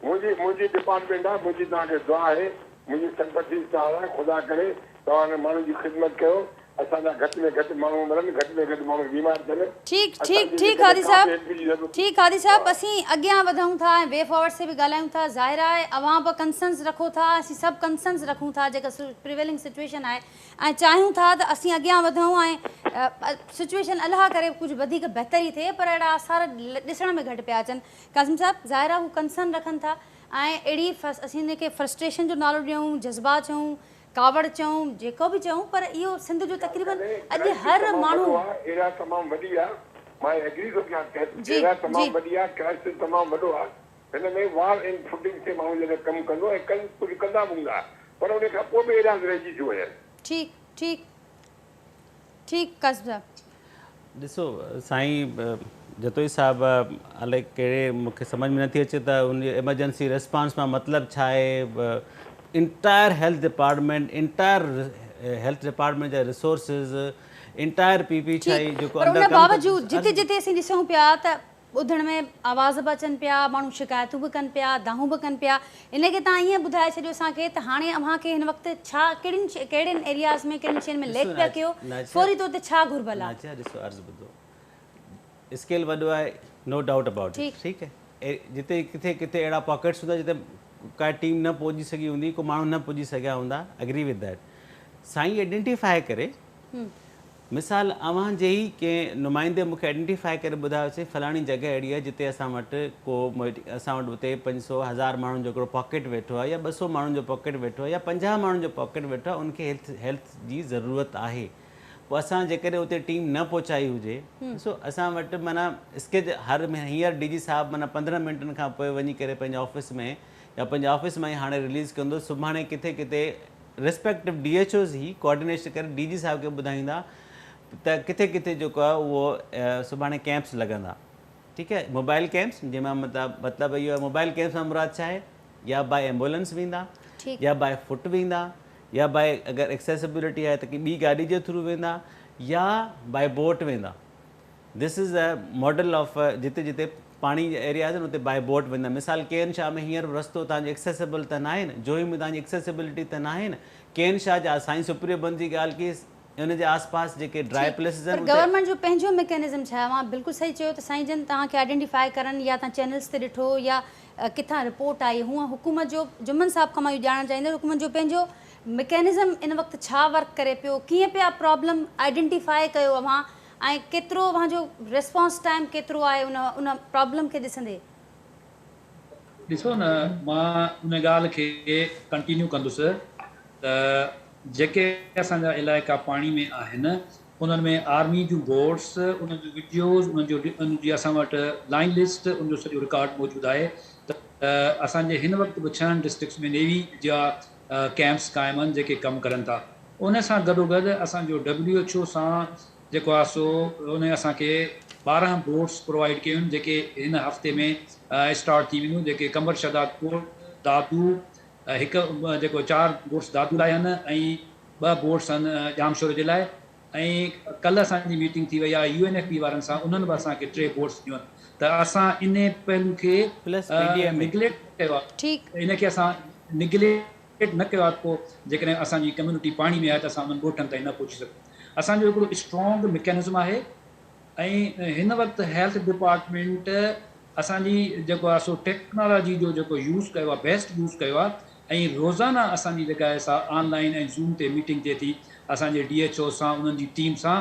منهنجي منهنجي ڊپارٽمينٽ آ منهنجي توهان کي دعا آهي منهنجي سمپٿيز توهان سان خدا ڪري توهان انهن ماڻهن جي خدمت ڪيو اسان جا گهٽ ۾ گهٽ ماڻهو مرن گهٽ ۾ گهٽ ماڻهو بيمار ٿين ٺيڪ اسان ٺيڪ جي ٺيڪ جيڪڏهن هادي ڪا صاحب به هيلپ جي ضرورت ٺيڪ هادي صاحب اسين اڳيان وڌون ٿا ۽ وي فارورڊ سي به ڳالهايون ٿا ظاهر آهي اوهان به ڪنسرنز رکو ٿا اسين سڀ ڪنسرنز رکون ٿا جيڪا پريويلنگ سچويشن آهي ۽ چاهيون ٿا ته اسين اڳيان وڌون ۽ سچويشن الله ڪري ڪجهه وڌيڪ بهتري ٿئي پر اهڙا آثار ڏسڻ ۾ گهٽ پيا اچن ڪاظم صاحب ظاهر آهي هو ڪنسرن رکن ٿا ۽ اهڙي اسين ان کي فرسٽريشن جو نالو ڏيون جذبا چئون ڪاوڙ چئون جيڪو به چئون پر اهو سنڌ جو ڳالهه تقريبن ڪانهي اڄ ڪرائسس هر تمام ماڻهو وڏو آ ايريا تمام وڏي آ مان ايگري ٿو ڪيان جي ايريا جي تمام وڏي آ ڪرائسس تمام وڏو آ هن ۾ وار اينڊ فوٽنگ تي ماڻهو جڏهن ڪم ڪندو ۽ ڪن ڪجهه ڪندا به هوندا پر ان کان پوء به ايرياز رهجي ٿيون وڃن. ٺيڪ ٺيڪ ٺيڪ قاسم صاحب. ڏسو سائين جتوئي صاحب الائي ڪهڙي مون کي سمجهه ۾ نٿي اچي ته ان جي ايمرجنسي ريسپانس مان مطلب ڇا آهي entire health department entire health department جا ريسورسز انٽائر پي پي ڇا ٺيڪ آهي جيڪو پر انڊر ان ڪم باوجود جتي جتي اسين ڏسون پيا ته ٻڌڻ ۾ آواز به اچن پيا، ماڻهو شڪايتون به ڪن پيا، دانهون به ڪن پيا، ان کي توهان ائين ٻڌائي ڇڏيو اسان کي ته هاڻي اوهان کي هن وقت ڇا ڪهڙين ڪهڙين ايرياز ۾ ڪهڙين شين ۾ ڏسو ليڪ پيا ڪيو، فوري طور تي ڇا گهربل آ. ناجيا ڏسو عرض ٻڌو اسڪيل وڏو آهي نو ڊائوٽ ابائوٽ it ٺيڪ آهي جتي ڪٿي ڪٿي اهڙا پاڪيٽس هوندا جتي ڪا ٽيم نه پهچي سگهي هوندي ڪو ماڻهو نه پڄي سگهيا هوندا اگري وٿ that سائين آئيڊينٽيفائي ڪري مثال اوهان جي ئي ڪنهن نمائندي مون کي آئيڊينٽيفائي ڪري ٻڌايو سائين فلاڻي جڳهه اهڙي آهي جتي اسان وٽ ڪو اسان وٽ اتي 500 هزار ماڻهن جو هڪڙو پاڪيٽ ويٺو آهي يا 200 ماڻهن جو پاڪيٽ ويٺو آهي يا 50 ماڻهن جو پاڪيٽ ويٺو آهي ان کي هيلٿ هيلٿ جي ضرورت آهي پوء اسان جيڪڏهن اتي ٽيم نه پهچائي هجي ڏسو اسان وٽ معنيٰ اسڪيج هر هينئر ڊي جي صاحب معنيٰ 15 منٽن کان پوء وڃي ڪري پنهنجي آفيس ۾ يا پنهنجي آفيس مان ئي هاڻي رليز ڪندو سڀاڻي ڪٿي ڪٿي ريسپيڪٽو ڊي ايڇ اوز هي ڪوآرڊينيشن ڪري ڊي جي صاحب کي ٻڌائيندا ته ڪٿي ڪٿي جيڪو آهي اهو سڀاڻي ڪيمپس لڳندا ٺيڪ آهي موبائل ڪيمپس جنهن مان مطلب مطلب اهو آهي موبائل ڪيمپس مان مراد ڇا آهي يا باء ايمبولنس ويندا يا باء فٽ ويندا يا باء اگر ايڪسيسبلٽي آهي ته ڪي ٻي گاڏي جي ٿرو ويندا يا باء بوٽ ويندا this is a model of جتي جتي پاڻي جا ايرياز آهن اتي باء بوٽ ويندا مثال ڪين شاهه ۾ هينئر به رستو توهان جو ايڪسيسبل ته ناهي نه جوهي ۾ توهان جي ايڪسيسبلٽي ته ناهي نه ڪين شاهه جا سائين سپريو بند جي ڳالهه ڪئي ان جي آس پاس جيڪي ڊرائي ٺيڪ پليسز پر آهن اتي گورنمينٽ جو پنهنجو ميڪينزم ڇا آهي اوهان بلڪل صحيح چيو ته سائين جن توهان کي آئيڊينٽيفائي ڪرن يا توهان چينلز تي ڏٺو يا ڪٿان رپورٽ آئي هونء حڪومت جو جمن صاحب کان مان اهو ڄاڻڻ چاهيندس حڪومت جو پنهنجو ميڪينزم ان وقت ڇا ورڪ ڪري پيو ڪيئن پيا پرابلم آئيڊينٽيفائي ڪيو اوهان ۽ ڪيترو اوهان جو ريسپانس ٽائيم ڪيترو آهي ان ان پرابلم کي ڏسندي؟ ڏسو نه مان ان ڳالهه کي ڪنٽينيو ڪندس ته جيڪي اسان جا علائقا پاڻي ۾ آهن انهن ۾ آرمي جون بوٽس انهن جون وڊيوز انهن جو ان جي اسان وٽ لائين لسٽ ان جو سڄو رڪارڊ موجود آهي ته اسان جي هن وقت به ڇهن ڊسٽرڪٽس ۾ نيوي جا ڪيمپس قائم آهن جيڪي ڪم ڪرن ٿا ان سان گڏوگڏ اسان جو ڊبليو ايڇ او سان جيڪو آهي سو ان اسان کي 12 بوٽس پرووائيڊ ڪيون آهن جيڪي هن هفتي ۾ اسٽارٽ ٿي وينديون جيڪي قمبر شهداد ڪوٽ، دادو هڪ جيڪو چار بوٽس دادو لاء آهن ۽ ٻه بوٽس آهن ڄامشوري جي لاء ۽ ڪلهه اسان جي ميٽنگ ٿي وئي آهي يو اين ايف پي وارن سان انهن به اسان کي ٽي بوٽس ڏنيون آهن ته اسان ان پهلو کي plus P D M A. Neglect نه ڪيو ٺيڪ. آهي ان کي اسان نگليڪٽ نه ڪيو آهي ته پوء جيڪڏهن اسان جي ڪميونٽي پاڻي ۾ آهي ته اسان انهن ڳوٺن تائين نه پهچي سگهون اسان جو هڪڙو اسٽرانگ مڪينزم آهي ۽ هن وقت هيلٿ ڊپارٽمينٽ اسان جي جيڪو آهي سو ٽيڪنالاجي جو جيڪو يوز ڪيو آهي بيسٽ يوز ڪيو آهي ۽ روزانه اسان جي جيڪا آهي سا آن لائين ۽ زوم تي ميٽنگ ٿئي ٿي اسان جي ڊي ايڇ او سان انهن جي ٽيم سان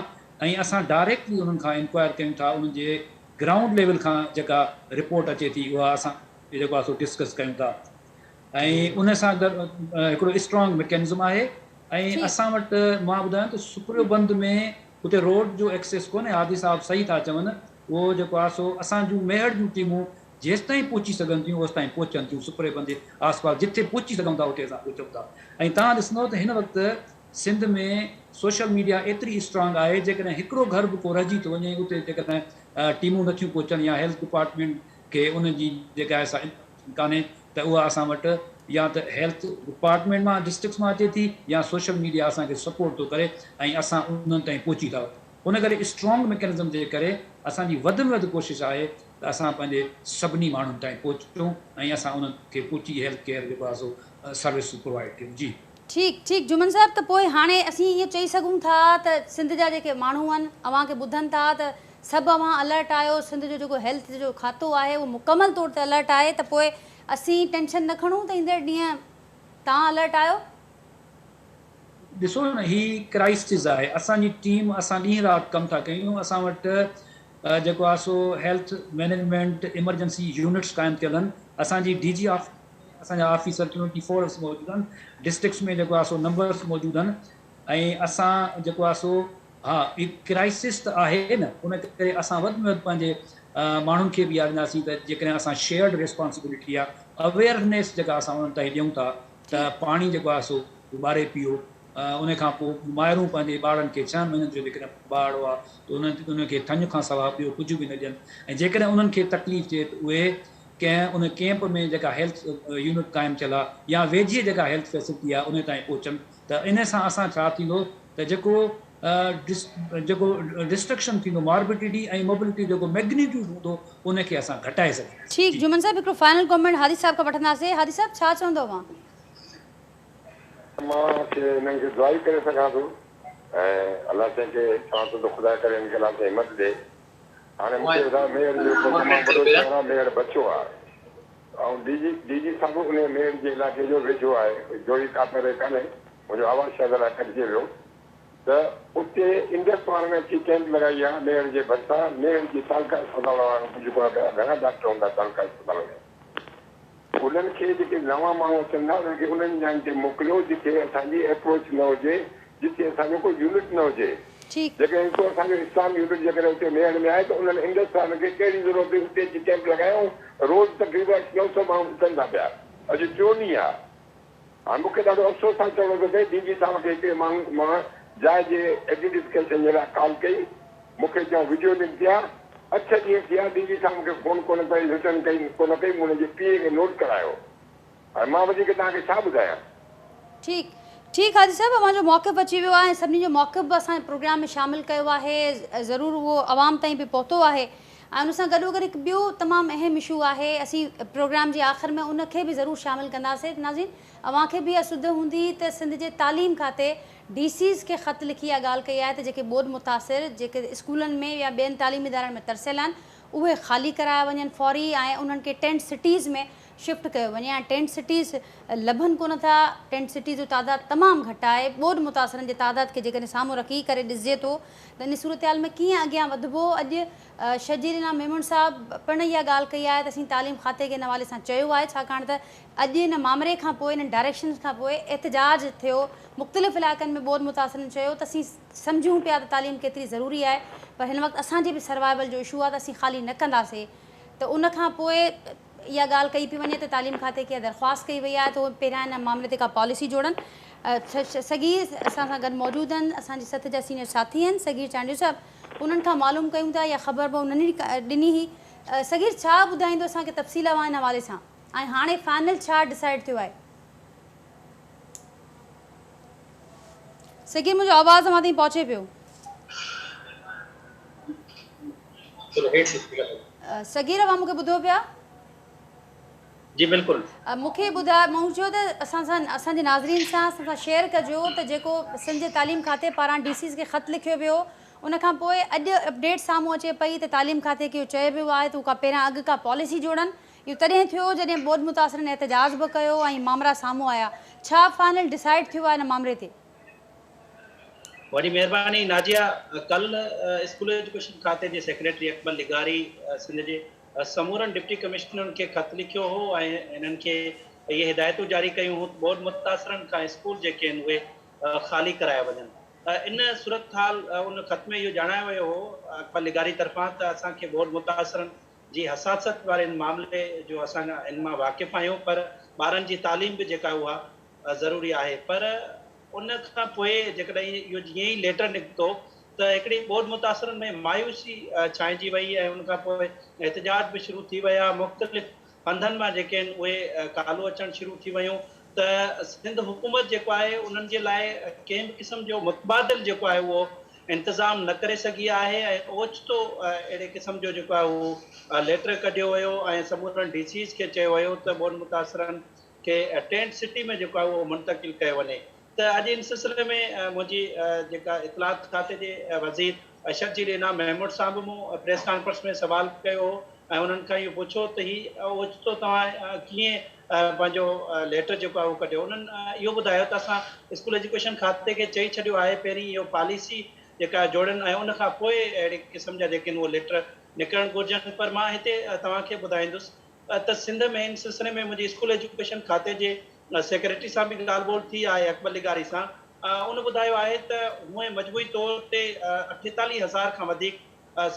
۽ اسان ڊائريڪٽلي انهن کان انڪوائر ڪيون ٿا انهن جي گرائونڊ ليول کان جيڪا رپورٽ اچي ٿي اها اسان جيڪو آهي سو ڊسڪس ڪيون ٿا ۽ ان سان گڏ هڪڙو اسٽرانگ مڪينزم آهي ۽ اسان وٽ مان ٻڌايان ته سپريو بند ۾ اتي روڊ جو ايڪسيس ڪونهي هادي صاحب صحيح ٿا چون اهو جيڪو آهي سو اسان جون ميهڙ جون ٽيمون جيستائين پهچي سگهن ٿيون اوستائين پهچن ٿيون سپري بند جي آس پاس جتي پهچي سگهون ٿا اتي اسان پهچون ٿا ۽ توهان ڏسندو ته هن وقت سنڌ ۾ سوشل ميڊيا ايتري اسٽرانگ آهي جيڪڏهن هڪڙو گهر به ڪو رهجي ٿو وڃي اتي جيڪڏهن ٽيمون نٿيون پهچن يا هيلٿ ڊپارٽمينٽ کي ان جي جيڪا آهي سا انفارميشن ڪانهي ته اها اسان وٽ يا ته هيلٿ ڊپارٽمينٽ مان ڊسٽرڪٽس مان اچي ٿي يا سوشل ميڊيا اسان کي سپورٽ ٿو ڪري ۽ اسان انهن تائين پهچي ٿا وڃون ان ڪري اسٽرانگ ميڪنزم جي ڪري اسان جي وڌ ۾ وڌ ڪوشش آهي ته اسان پنهنجي سڀني ماڻهن تائين پهچون ۽ اسان انهن کي پهچي هيلٿ ڪيئر جيڪو آهي سو سروسون پرووائيڊ ڪيون جي. ٺيڪ ٺيڪ جمن صاحب ته پوء هاڻي اسين ائين چئي سگهون ٿا ته سنڌ جا جيڪي ماڻهو آهن اوهان کي ٻڌن ٿا ته سڀ اوهان الرٽ آهيو سنڌ جو جيڪو هيلٿ جو کاتو آهي اهو مڪمل طور تي الرٽ آهي ته پوء اسين ٽينشن نه کڻون ته ايندڙ ڏينهن توهان الرٽ آهيو. ڏسو نه هي ڪرائسز آهي اسان جي ٽيم اسان ڏينهن رات ڪم ٿا ڪيون اسان وٽ جيڪو آهي سو هيلٿ مئنيجمينٽ ايمرجنسي يونٽس قائم ٿيل آهن اسان جي ڊي جي آفيس ۾ اسان جا آفيسر 24 آورس موجود آهن ڊسٽرڪٽس ۾ جيڪو آهي سو نمبرس موجود آهن ۽ اسان جيڪو آهي سو ها هي ڪرائسس ته آهي نه ان ڪري اسان وڌ ۾ وڌ پنهنجي ماڻهن کي به يارينداسين ته جيڪڏهن اسان شيئرڊ ريسپانسبلٽي آهي اويئرنيس جيڪا اسان انهن تائين ڏيون ٿا ته پاڻي جيڪو آهي سو ٻاري پيئو ان کان پوء مائرون پنهنجي ٻارڙن کي ڇهن مهينن جو جيڪڏهن ٻارڙو آهي ته انهن کي ٿڃ کان سواء ٻيو ڪجهه به نه ڏين ۽ جيڪڏهن انهن کي تڪليف ٿئي ته اهي ڪنهن ان ڪيمپ ۾ جيڪا هيلٿ يونٽ قائم ٿيل آهي يا ويجهي جيڪا هيلٿ فيسلٽي آهي ان تائين پهچن ته ان سان اسان ڇا ٿيندو ته جيڪو جيڪو ڊسٽرڪشن ٿيندو ماربڊٽي ۽ موبلٽي جيڪو ميگنيٽيوڊ هوندو ان کي اسان گهٽائي سگهنداسين. ٺيڪ جمن صاحب هڪڙو فائنل ڪامينٽ هادي صاحب کان وٺنداسين هادي صاحب ڇا چوندو اوهان. مان کي انهن کي دعا ئي ڪري سگهان ٿو ۽ الله سائين کي چوان ٿو ته خدا ڪري انهن کي الله سائين همت ڏي. هاڻي مون کي ٻڌايو ميهڙ جو هڪڙو تمام وڏو شهر آهي ميهڙ بچو آهي ۽ ڊي جي ڊي جي صاحب انهي ميهڙ جي علائقي جو ويجهو آهي جوهي ڪاپر ڪانهي منهنجو آواز شايد الائي ڪٽجي ويو ته اتي انڊس وارن اچي ڪئمپ لڳائي آهي ميهڙ جي ڀرسان ميهڙ جي تعلقه اسپتال وارن ڪجهه ڪونه ڪيو آهي گهڻا ڊاڪٽر هوندا تعلقه اسپتال ۾ انهن کي جيڪي نوان ماڻهو اچن ٿا انهن کي انهن جاين تي موڪليو جتي اسان جي ايپروچ نه هجي جتي اسان جو ڪو يونٽ نه هجي. ٺيڪ. جيڪڏهن هڪ اسان جو اسلام يونٽ جيڪڏهن اتي ميهڙ ۾ آهي ته انهن انڊس وارن کي ڪهڙي ضرورت هئي اتي اچي ڪئمپ لڳايائون روز تقريبا 900 ماڻهو اچن ٿا پيا اڄ ٽيون ڏينهن آهي. هاڻ مون کي ڏاڍو افسوس سان چوڻو ٿو پئي ڊي جي صاحب کي هڪڙي ماڻهو مان جاء جي ايڊينٽيفڪيشن جي لاء ڪال ڪئي مون کي چيائون وڊيو لنڪ ٿيا اٺ ڏينهن ٿيا ڊي جي صاحب مون کي فون ڪونه ڪئي ريٽرن ڪئي ڪونه ڪئي مون ان جي پي اي کي نوٽ ڪرايو هاڻي مان وڌيڪ توهان کي ڇا ٻڌايان. ٺيڪ ٺيڪ حاجي صاحب اوهان جو موقف اچي ويو آهي ۽ سڀني جو موقف به اسان پروگرام ۾ شامل ڪيو آهي ضرور اهو عوام تائين به پهتو آهي ۽ ان سان گڏوگڏ هڪ ٻيو تمام اهم اشو آهي اسين پروگرام جي آخر ۾ ان کي به ضرور شامل ڪنداسين ناظرين اوهان کي به اها سڌ هوندي ته سنڌ جي تعليم کاتي ڊي سيز کي خط لکي اها ڳالهه ڪئي آهي ته جيڪي ٻوڏ متاثر جيڪي اسڪولن ۾ يا ٻين تعليمي ادارن ۾ ترسيل آهن اهي خالي ڪرايا وڃن فوري ۽ انهن کي ٽينٽ سٽيز ۾ شفٽ ڪيو وڃي ۽ ٽينٽ سٽيز لڀن ڪونه ٿا، ٽينٽ سٽيز جو تعداد تمام گهٽ آهي، ٻوڏ متاثرن جي تعداد کي جيڪڏهن سامهون رکي ڪري ڏسجي ٿو ته ان صورتحال ۾ ڪيئن اڳيان وڌبو، اڄ شرجيل انعام ميمڻ صاحب پڻ اها ڳالهه ڪئي آهي ته اسين تعليم کاتي کي ان حوالي سان چيو آهي ڇاڪاڻ ته اڄ ان مامري کان پوء انهن ڊائريڪشنز کان پوء احتجاج ٿيو مختلف علائقن ۾ ٻوڏ متاثرن چيو ته اسين سمجهون پيا ته تعليم ڪيتري ضروري آهي پر هن وقت اسان جي به سروائيول جو اشو آهي ته اسين خالي نه ڪنداسين ته ان کان پوء اها ڳالهه ڪئي پئي وڃي ته تعليم کاتي کي اها درخواست ڪئي وئي آهي ته اهي پهريان ان معاملي تي ڪا پاليسي جوڙن. صغير اسان سان گڏ موجود آهن، اسان جي سٿ جا سينيئر ساٿي آهن صغير چانڊيو صاحب انهن کان معلوم ڪيون ٿا اها خبر به انهن ئي ڏني هئي. صغير ڇا ٻڌائيندو اسان کي تفصيل اوهان ان حوالي سان ۽ هاڻي فائنل ڇا ڊسائيڊ ٿيو آهي؟ صغير منهنجو آواز اوهان تائين پهچي پيو؟ صغير اوهان مون کي ٻڌو پيا؟ جي بلڪل. مون کي ٻڌاء مون چيو ته اسان سان اسان جي ناظرين سان اسان سان شيئر ڪجو ته جيڪو سنڌ جي تعليم کاتي پاران ڊي سيز کي خط لکيو ويو ان کان پوء اڄ اپڊيٽ سامهون اچي پئي ته تعليم کاتي کي اهو چيو ويو آهي ته هو ڪا پهريان اڳ ڪا پاليسي جوڙن اهو تڏهن ٿيو جڏهن ٻوڏ متاثرن احتجاج به ڪيو ۽ مامرا سامهون آيا. ڇا فائنل ڊسائيڊ ٿيو آهي ان مامري تي؟ وڏي مهرباني ناجيه. ڪلهه اسڪول ايجوڪيشن کاتي جي سيڪريٽري اڪمل لغاري سنڌ جي سمورن ڊپٽي ڪمشنرن کي خط لکيو هو ۽ انهن کي اهي هدايتون جاري ڪيون هيون ته ٻوڏ متاثرن کان اسڪول جيڪي آهن اهي خالي ڪرايا وڃن. ان صورتحال ان خط ۾ اهو ڄاڻايو ويو هو اڪمل لغاري طرفان ته اسان کي ٻوڏ متاثرن جي حساست واري ان معاملي جو اسان ان مان واقف آهيون پر ٻارن جي تعليم به جيڪا اها ضروري آهي پر ان کان پوء جيڪڏهن اهو جيئن ئي ليٽر نڪتو ته هڪڙي ٻوڏ متاثرن ۾ مايوسي ڇانئجي وئي ۽ ان کان پوء احتجاج به شروع ٿي ويا مختلف هنڌن مان جيڪي آهن اهي ڪالون اچڻ شروع ٿي ويون ته سنڌ حڪومت جيڪو آهي انهن جي لاء ڪنهن به قسم جو متبادل جيڪو آهي اهو انتظام نه ڪري سگهي آهي ۽ اوچتو اهڙي قسم جو جيڪو آهي اهو ليٽر ڪڍيو ويو ۽ سمورن ڊي سيز کي چيو ويو ته ٻوڏ متاثرن کي ٽينٽ سٽي ۾ جيڪو آهي اهو منتقل ڪيو وڃي ته اڄ ان سلسلي ۾ منهنجي جيڪا اطلاعات کاتي جي وزير شرجيل انعام محمود سان به مون پريس ڪانفرنس ۾ سوال ڪيو هو ۽ انهن کان اهو پڇيو ته هي اوچتو توهان ڪيئن پنهنجو ليٽر جيڪو آهي اهو ڪڍيو. انهن اهو ٻڌايو ته اسان اسڪول ايجوڪيشن کاتي کي چئي ڇڏيو آهي پهرين اهو پاليسي جيڪا جوڙين ۽ ان کان پوء اهڙي قسم جا جيڪي آهن اهي ليٽر نڪرڻ گهرجن پر مان هتي توهان کي ٻڌائيندس ته سنڌ ۾ ان سلسلي ۾ منهنجي اسڪول ايجوڪيشن کاتي جي سيڪريٽري سان به ڳالهه ٻولهه ٿي آهي اڪبر لغاري سان ان ٻڌايو آهي ته هونئن مجموعي طور تي 48 هزار کان وڌيڪ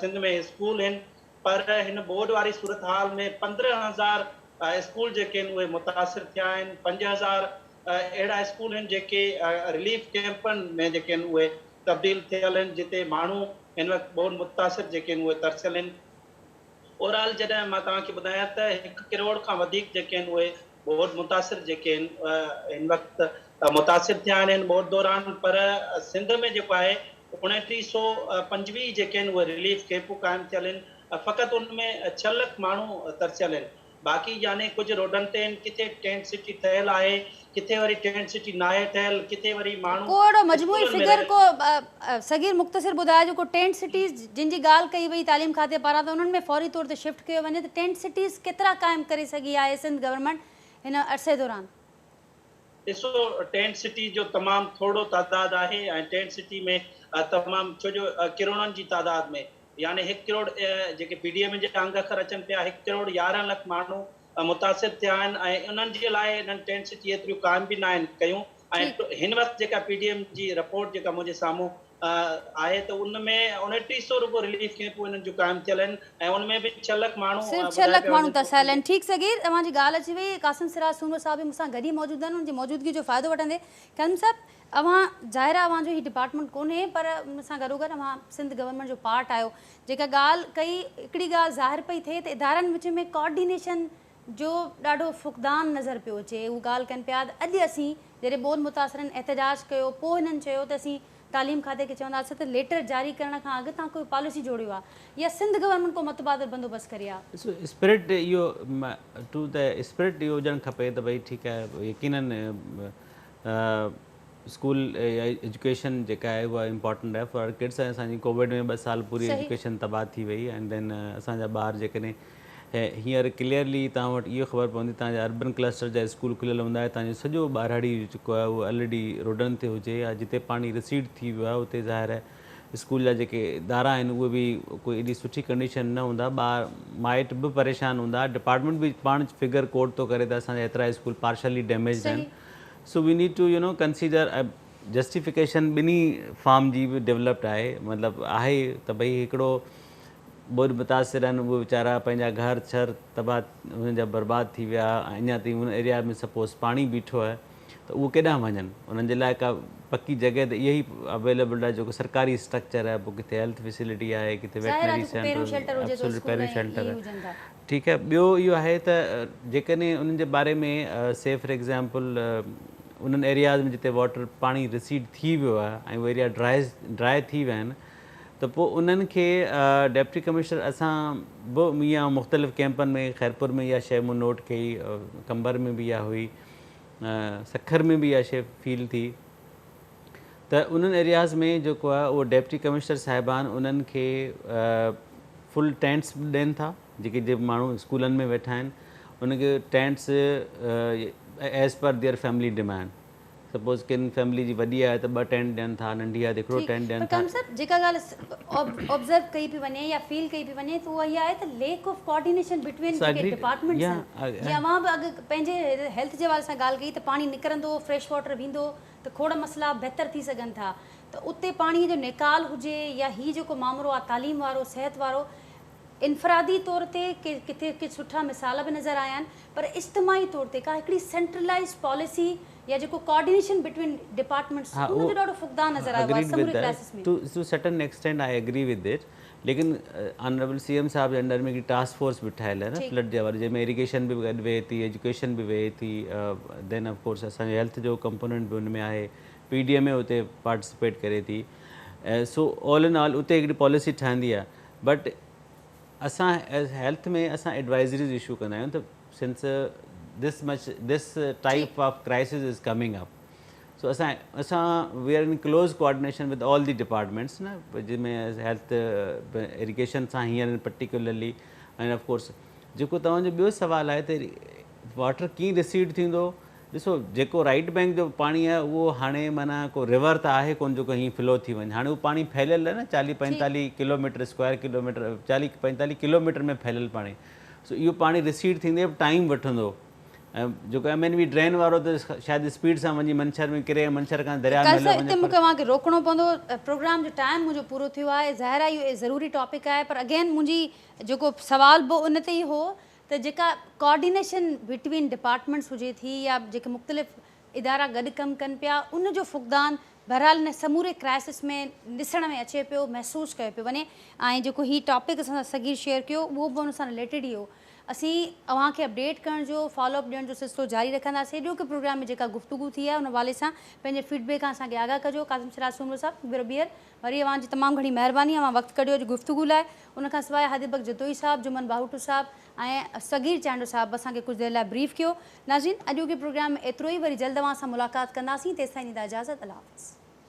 سنڌ ۾ اسڪول آهن پر هن ٻوڏ واري صورتحال ۾ 15 هزار اسڪول جيڪي آهن اهي متاثر ٿيا آهن، 5000 اهڙا اسڪول آهن جيڪي رليف ڪئمپن ۾ جيڪي آهن اهي تبديل ٿيل آهن جتي ماڻهو هن وقت ٻوڏ متاثر جيڪي آهن اهي ترسيل آهن. اوورآل جڏهن مان توهان کي ٻڌايان ته هڪ ڪروڙ کان وڌيڪ جيڪي آهن اهي ٻوڏ متاثر جيڪي آهن هن وقت متاثر ٿيا آهن هن ٻوڏ دوران پر سنڌ ۾ جيڪو آهي 2925 جيڪي آهن اهي رليف ڪئمپون قائم ٿيل آهن فقط ان ۾ 6 لک ماڻهو ترسيل آهن باقي يعني ڪجهه روڊن تي آهن ڪٿي ٽينٽ سٽي ٺهيل آهي ڪٿي وري ٽينٽ سٽي ناهي ٺهيل ڪٿي وري ماڻهو ڪو اهڙو مجموعي اسڪولن ۾ فگر رهي ڪو صغير مختصر ٻڌائجو ڪو ٽينٽ سٽيز جن جي ڳالهه ڪئي وئي تعليم کاتي پاران ته انهن ۾ فوري طور تي شفٽ ڪيو وڃي ته ٽينٽ سٽيز ڪيترا قائم ڪري سگهي آهي سنڌ گورنمينٽ هن عرصي دوران؟ ڏسو ٽينٽ سٽي جو تمام ٿورو تعداد آهي ۽ ٽينٽ سٽي ۾ تمام ڇو جو ڪروڙن جي تعداد ۾ يعني هڪ ڪروڙ جيڪي پي ڊي ايم جا انگ اکر اچن پيا هڪ ڪروڙ 11 لک ماڻهو متاثر ٿيا آهن ۽ انهن جي لاء انهن ٽينٽ سٽي ايتريون قائم به ناهن ڪيون ۽ هن وقت جيڪا پي ڊي ايم جي رپورٽ جيڪا منهنجي سامهون آهي ته ان ۾ 2900 رڳو رليف ڪيمپون انهن جون قائم ٿيل آهن ۽ ان ۾ به 6 لک ماڻهو صرف 6 ٻڌايا لک پيا ماڻهو وڃن ته ترسيل آهن. ٺيڪ صغير اوهان جي ڳالهه اچي وئي قاسم سراج سومرو صاحب به مون سان گڏ ئي موجود آهن ان جي موجودگي جو فائدو وٺندي قاسم صاحب اوهان ظاهر آهي اوهان جو هي ڊپارٽمينٽ ڪونهي پر ان سان گڏوگڏ اوهان سنڌ گورنمينٽ جو پارٽ آهيو جيڪا ڳالهه ڪئي هڪڙي ڳالهه ظاهر پئي ٿئي ته ادارن وچ ۾ ڪوآرڊينيشن جو ڏاڍو فقدان نظر پيو اچي هو ڳالهه ڪن پيا ته اڄ اسين جڏهن ٻوڏ متاثرن احتجاج ڪيو پوء هنن چيو ته اسين تعليم کاتي کي چونداسين ته ليٽر جاري ڪرڻ کان اڳ توهان ڪوئي پاليسي جوڙيو ها يا سنڌ گورنمينٽ ڪو متبادل بندوبست ڪري ها. ڏسو اسپرٽ اهو ٽو the spirit اهو هجڻ کپي ته ڀئي ٺيڪ آهي يقينن اسڪول يا ايجوڪيشن جيڪا آهي اها امپارٽنٽ آهي فار ڪڊس ۽ اسان جي ڪووڊ ۾ 2 سال پوري ايجوڪيشن تباهه ٿي وئي اينڊ then اسان جا ٻار جيڪڏهن هينئر ڪليئرلي توهان وٽ اهو خبر پوندي توهان جا اربن ڪلسٽر جا اسڪول کليل هوندا توهان جو سڄو ٻهراڙي جيڪو آهي اهو آلريڊي روڊن تي هجي يا جتي پاڻي رسيڊ ٿي ويو آهي اتي ظاهر آهي اسڪول جا جيڪي ادارا آهن اهي به ڪوئي ايڏي سٺي ڪنڊيشن نه هوندا ٻار مائٽ به پريشان هوندا ڊپارٽمينٽ به پاڻ فگر ڪوٽ ٿو ڪري ته اسان جا ايترا اسڪول پارشلي ڊيميجڊ آهن so we need to you know consider justification ٻنهي فارم جي به ڊولپڊ آهي مطلب آهي ته ڀئي هڪڙو ٻوڏ متاثر آهن اهي ويچارا پنهنجا گهر ڇر تباهه انهن جا برباد ٿي ويا ۽ اڃا تائين ان ايريا ۾ سپوز پاڻي بيٺو آهي ته اهو ڪيڏانهن وڃن انهن جي لاء ڪا پڪي جڳهه ته اها ئي اويليبل آهي جيڪو سرڪاري اسٽرڪچر آهي پوء ڪٿي هيلٿ فيسلٽي آهي ڪٿي ظاهر آهي ويٽنري جيڪو پهريون سينٽر شيلٽر هجي ٿو ايبسولوٽ اسڪول پهريون ۽ شيلٽر اهي آهي هجن ٿا. ٺيڪ آهي ٻيو اهو آهي ته جيڪڏهن انهن جي باري ۾ سي فار ايگزامپل انهن ايرياز ۾ جتي واٽر پاڻي رسيڊ ٿي ويو آهي ۽ اهي ايريا ڊرائي ڊرائي ٿي ويا آهن ته پوء انهن کي ڊپٽي ڪمشنر اسان به ايئن مختلف ڪيمپن ۾ خيرپور ۾ اها شيء مون نوٽ ڪئي قمبر ۾ به اها هئي سکر ۾ به اها شيء فيل ٿي ته انهن ايرياز ۾ جيڪو آهي اهو ڊپٽي ڪمشنر صاحبان انهن کي فل ٽينٽس به ڏين ٿا جيڪي جي ماڻهو اسڪولن ۾ ويٺا آهن ان کي tents as per their family demand suppose ڪن فيملي جي وڏي آهي ته ٻه ٽينٽ ڏين ٿا ننڍي آهي ته هڪڙو ٽينٽ ڏين ٿا. پر ڪرم صاحب جيڪا ڳالهه آبزرو ڪئي پئي وڃي يا فيل ڪئي پئي وڃي ته اها اها آهي ته ليڪ آف ڪوآرڊينيشن بٽوين جيڪي ڊپارٽمينٽس آهن جيئن اوهان به اڳ پنهنجي هيلٿ جي حوالي سان ڳالهه ڪئي ته پاڻي نڪرندو فريش واٽر ويندو ته کوڙ مسئلا بهتر ٿي سگهن ٿا ته اتي پاڻي جو نيڪال هجي يا هي جيڪو مامرو آهي تعليم وارو صحت وارو انفرادي طور تي ڪي ڪٿي ڪي سٺا مثال به نظر آيا آهن پر اجتماعي طور تي ڪا هڪڙي سينٽرلائيزڊ پاليسي يا جيڪو ڪوآرڊينيشن بٽوين ڊپارٽمينٽس ان جو ڏاڍو فقدان نظر آيو آهي سموري crisis ۾. To certain extent I agree with it ليڪن آنريبل سي ايم صاحب جي انڊر ۾ هڪڙي ٽاسڪ فورس به ٺاهيل آهي نه فلڊ جي حوالي جنهن ۾ ايريگيشن به گڏ ويهي ٿي ايجوڪيشن به ويهي ٿي دين آف ڪورس اسان جو هيلٿ جو ڪمپوننٽ به ان ۾ آهي پي ڊي ايم اي اتي پارٽيسپيٽ ڪري ٿي سو آل ان آل اتي هڪڙي پاليسي ٺهندي آهي بٽ اسان هيلٿ ۾ اسان ايڊوائزريز اشو ڪندا آهيون ته since this much this type of crisis is coming up so اسان اسان we are in close coordination with all the departments نه جنهن ۾ هيلٿ ايريگيشن سان هينئر پرٽيڪولرلي ۽ آف ڪورس جيڪو توهان جو ٻيو سوال آهي ته واٽر ڪيئن رسيڊ ٿيندو ڏسو جيڪو رائيٽ بينڪ جو پاڻي آهي اهو هاڻي معنيٰ ڪو ريور ته آهي ڪونه جيڪو هيئن فلو ٿي وڃي هاڻي اهو پاڻي ڦهليل آهي نه چاليهه پنجيتاليهه ڪلوميٽر اسڪوائر ڪلوميٽر چاليهه پنجيتاليهه ڪلوميٽر ۾ ڦهليل پاڻي سو اهو پاڻي رسيڊ ٿيندي به ٽائيم وٺندو ۽ جيڪو ايم اين وي ڊرين وارو ته شايد اسپيڊ سان وڃي منڇر ۾ ڪري ۽ منڇر کان درياء ۾ هليو وڃي هتي مون کي اوهان کي روڪڻو پوندو پروگرام جو ٽائيم منهنجو پورو ٿيو آهي ظاهر آهي اهو ضروري ٽاپڪ آهي پر اگين منهنجي جيڪو سوال به ان تي ئي هو ته جيڪا ڪوآرڊينيشن بٽوين ڊپارٽمينٽس هجي ٿي يا جيڪي مختلف ادارا گڏ ڪم ڪن پيا ان جو فقدان بهرحال ان سموري ڪرائسس ۾ ڏسڻ ۾ اچي پيو محسوس ڪيو پيو وڃي ۽ جيڪو هي ٽاپڪ اسان سان صغير شيئر ڪيو اهو به ان سان رليٽيڊ ئي هو اسين اوهان کي اپڊيٽ ڪرڻ جو فالو اپ ڏيڻ جو سلسلو جاري رکنداسين اڄوڪي پروگرام ۾ جيڪا گفتگو ٿي آهي ان حوالي سان پنهنجي فيڊ بيڪ کان اسان کي آگاهه ڪجو قاسم سراج سومرو صاحب هڪ ڀيرو ٻيهر وري اوهان جي تمام گهڻي مهرباني اوهان وقت ڪڍيو اڄ گفتگو لاء ان کان سواء هادي بخش جتوئي صاحب، جمن باهوٽو صاحب ۽ صغير چانڊيو صاحب اسان کي ڪجهه دير لاء بريف ڪيو. ناظرين اڄوڪي پروگرام ۾ ايترو ئي وري جلد اوهان سان ملاقات ڪنداسين تيستائين ڏيندا اجازت الله حافظ.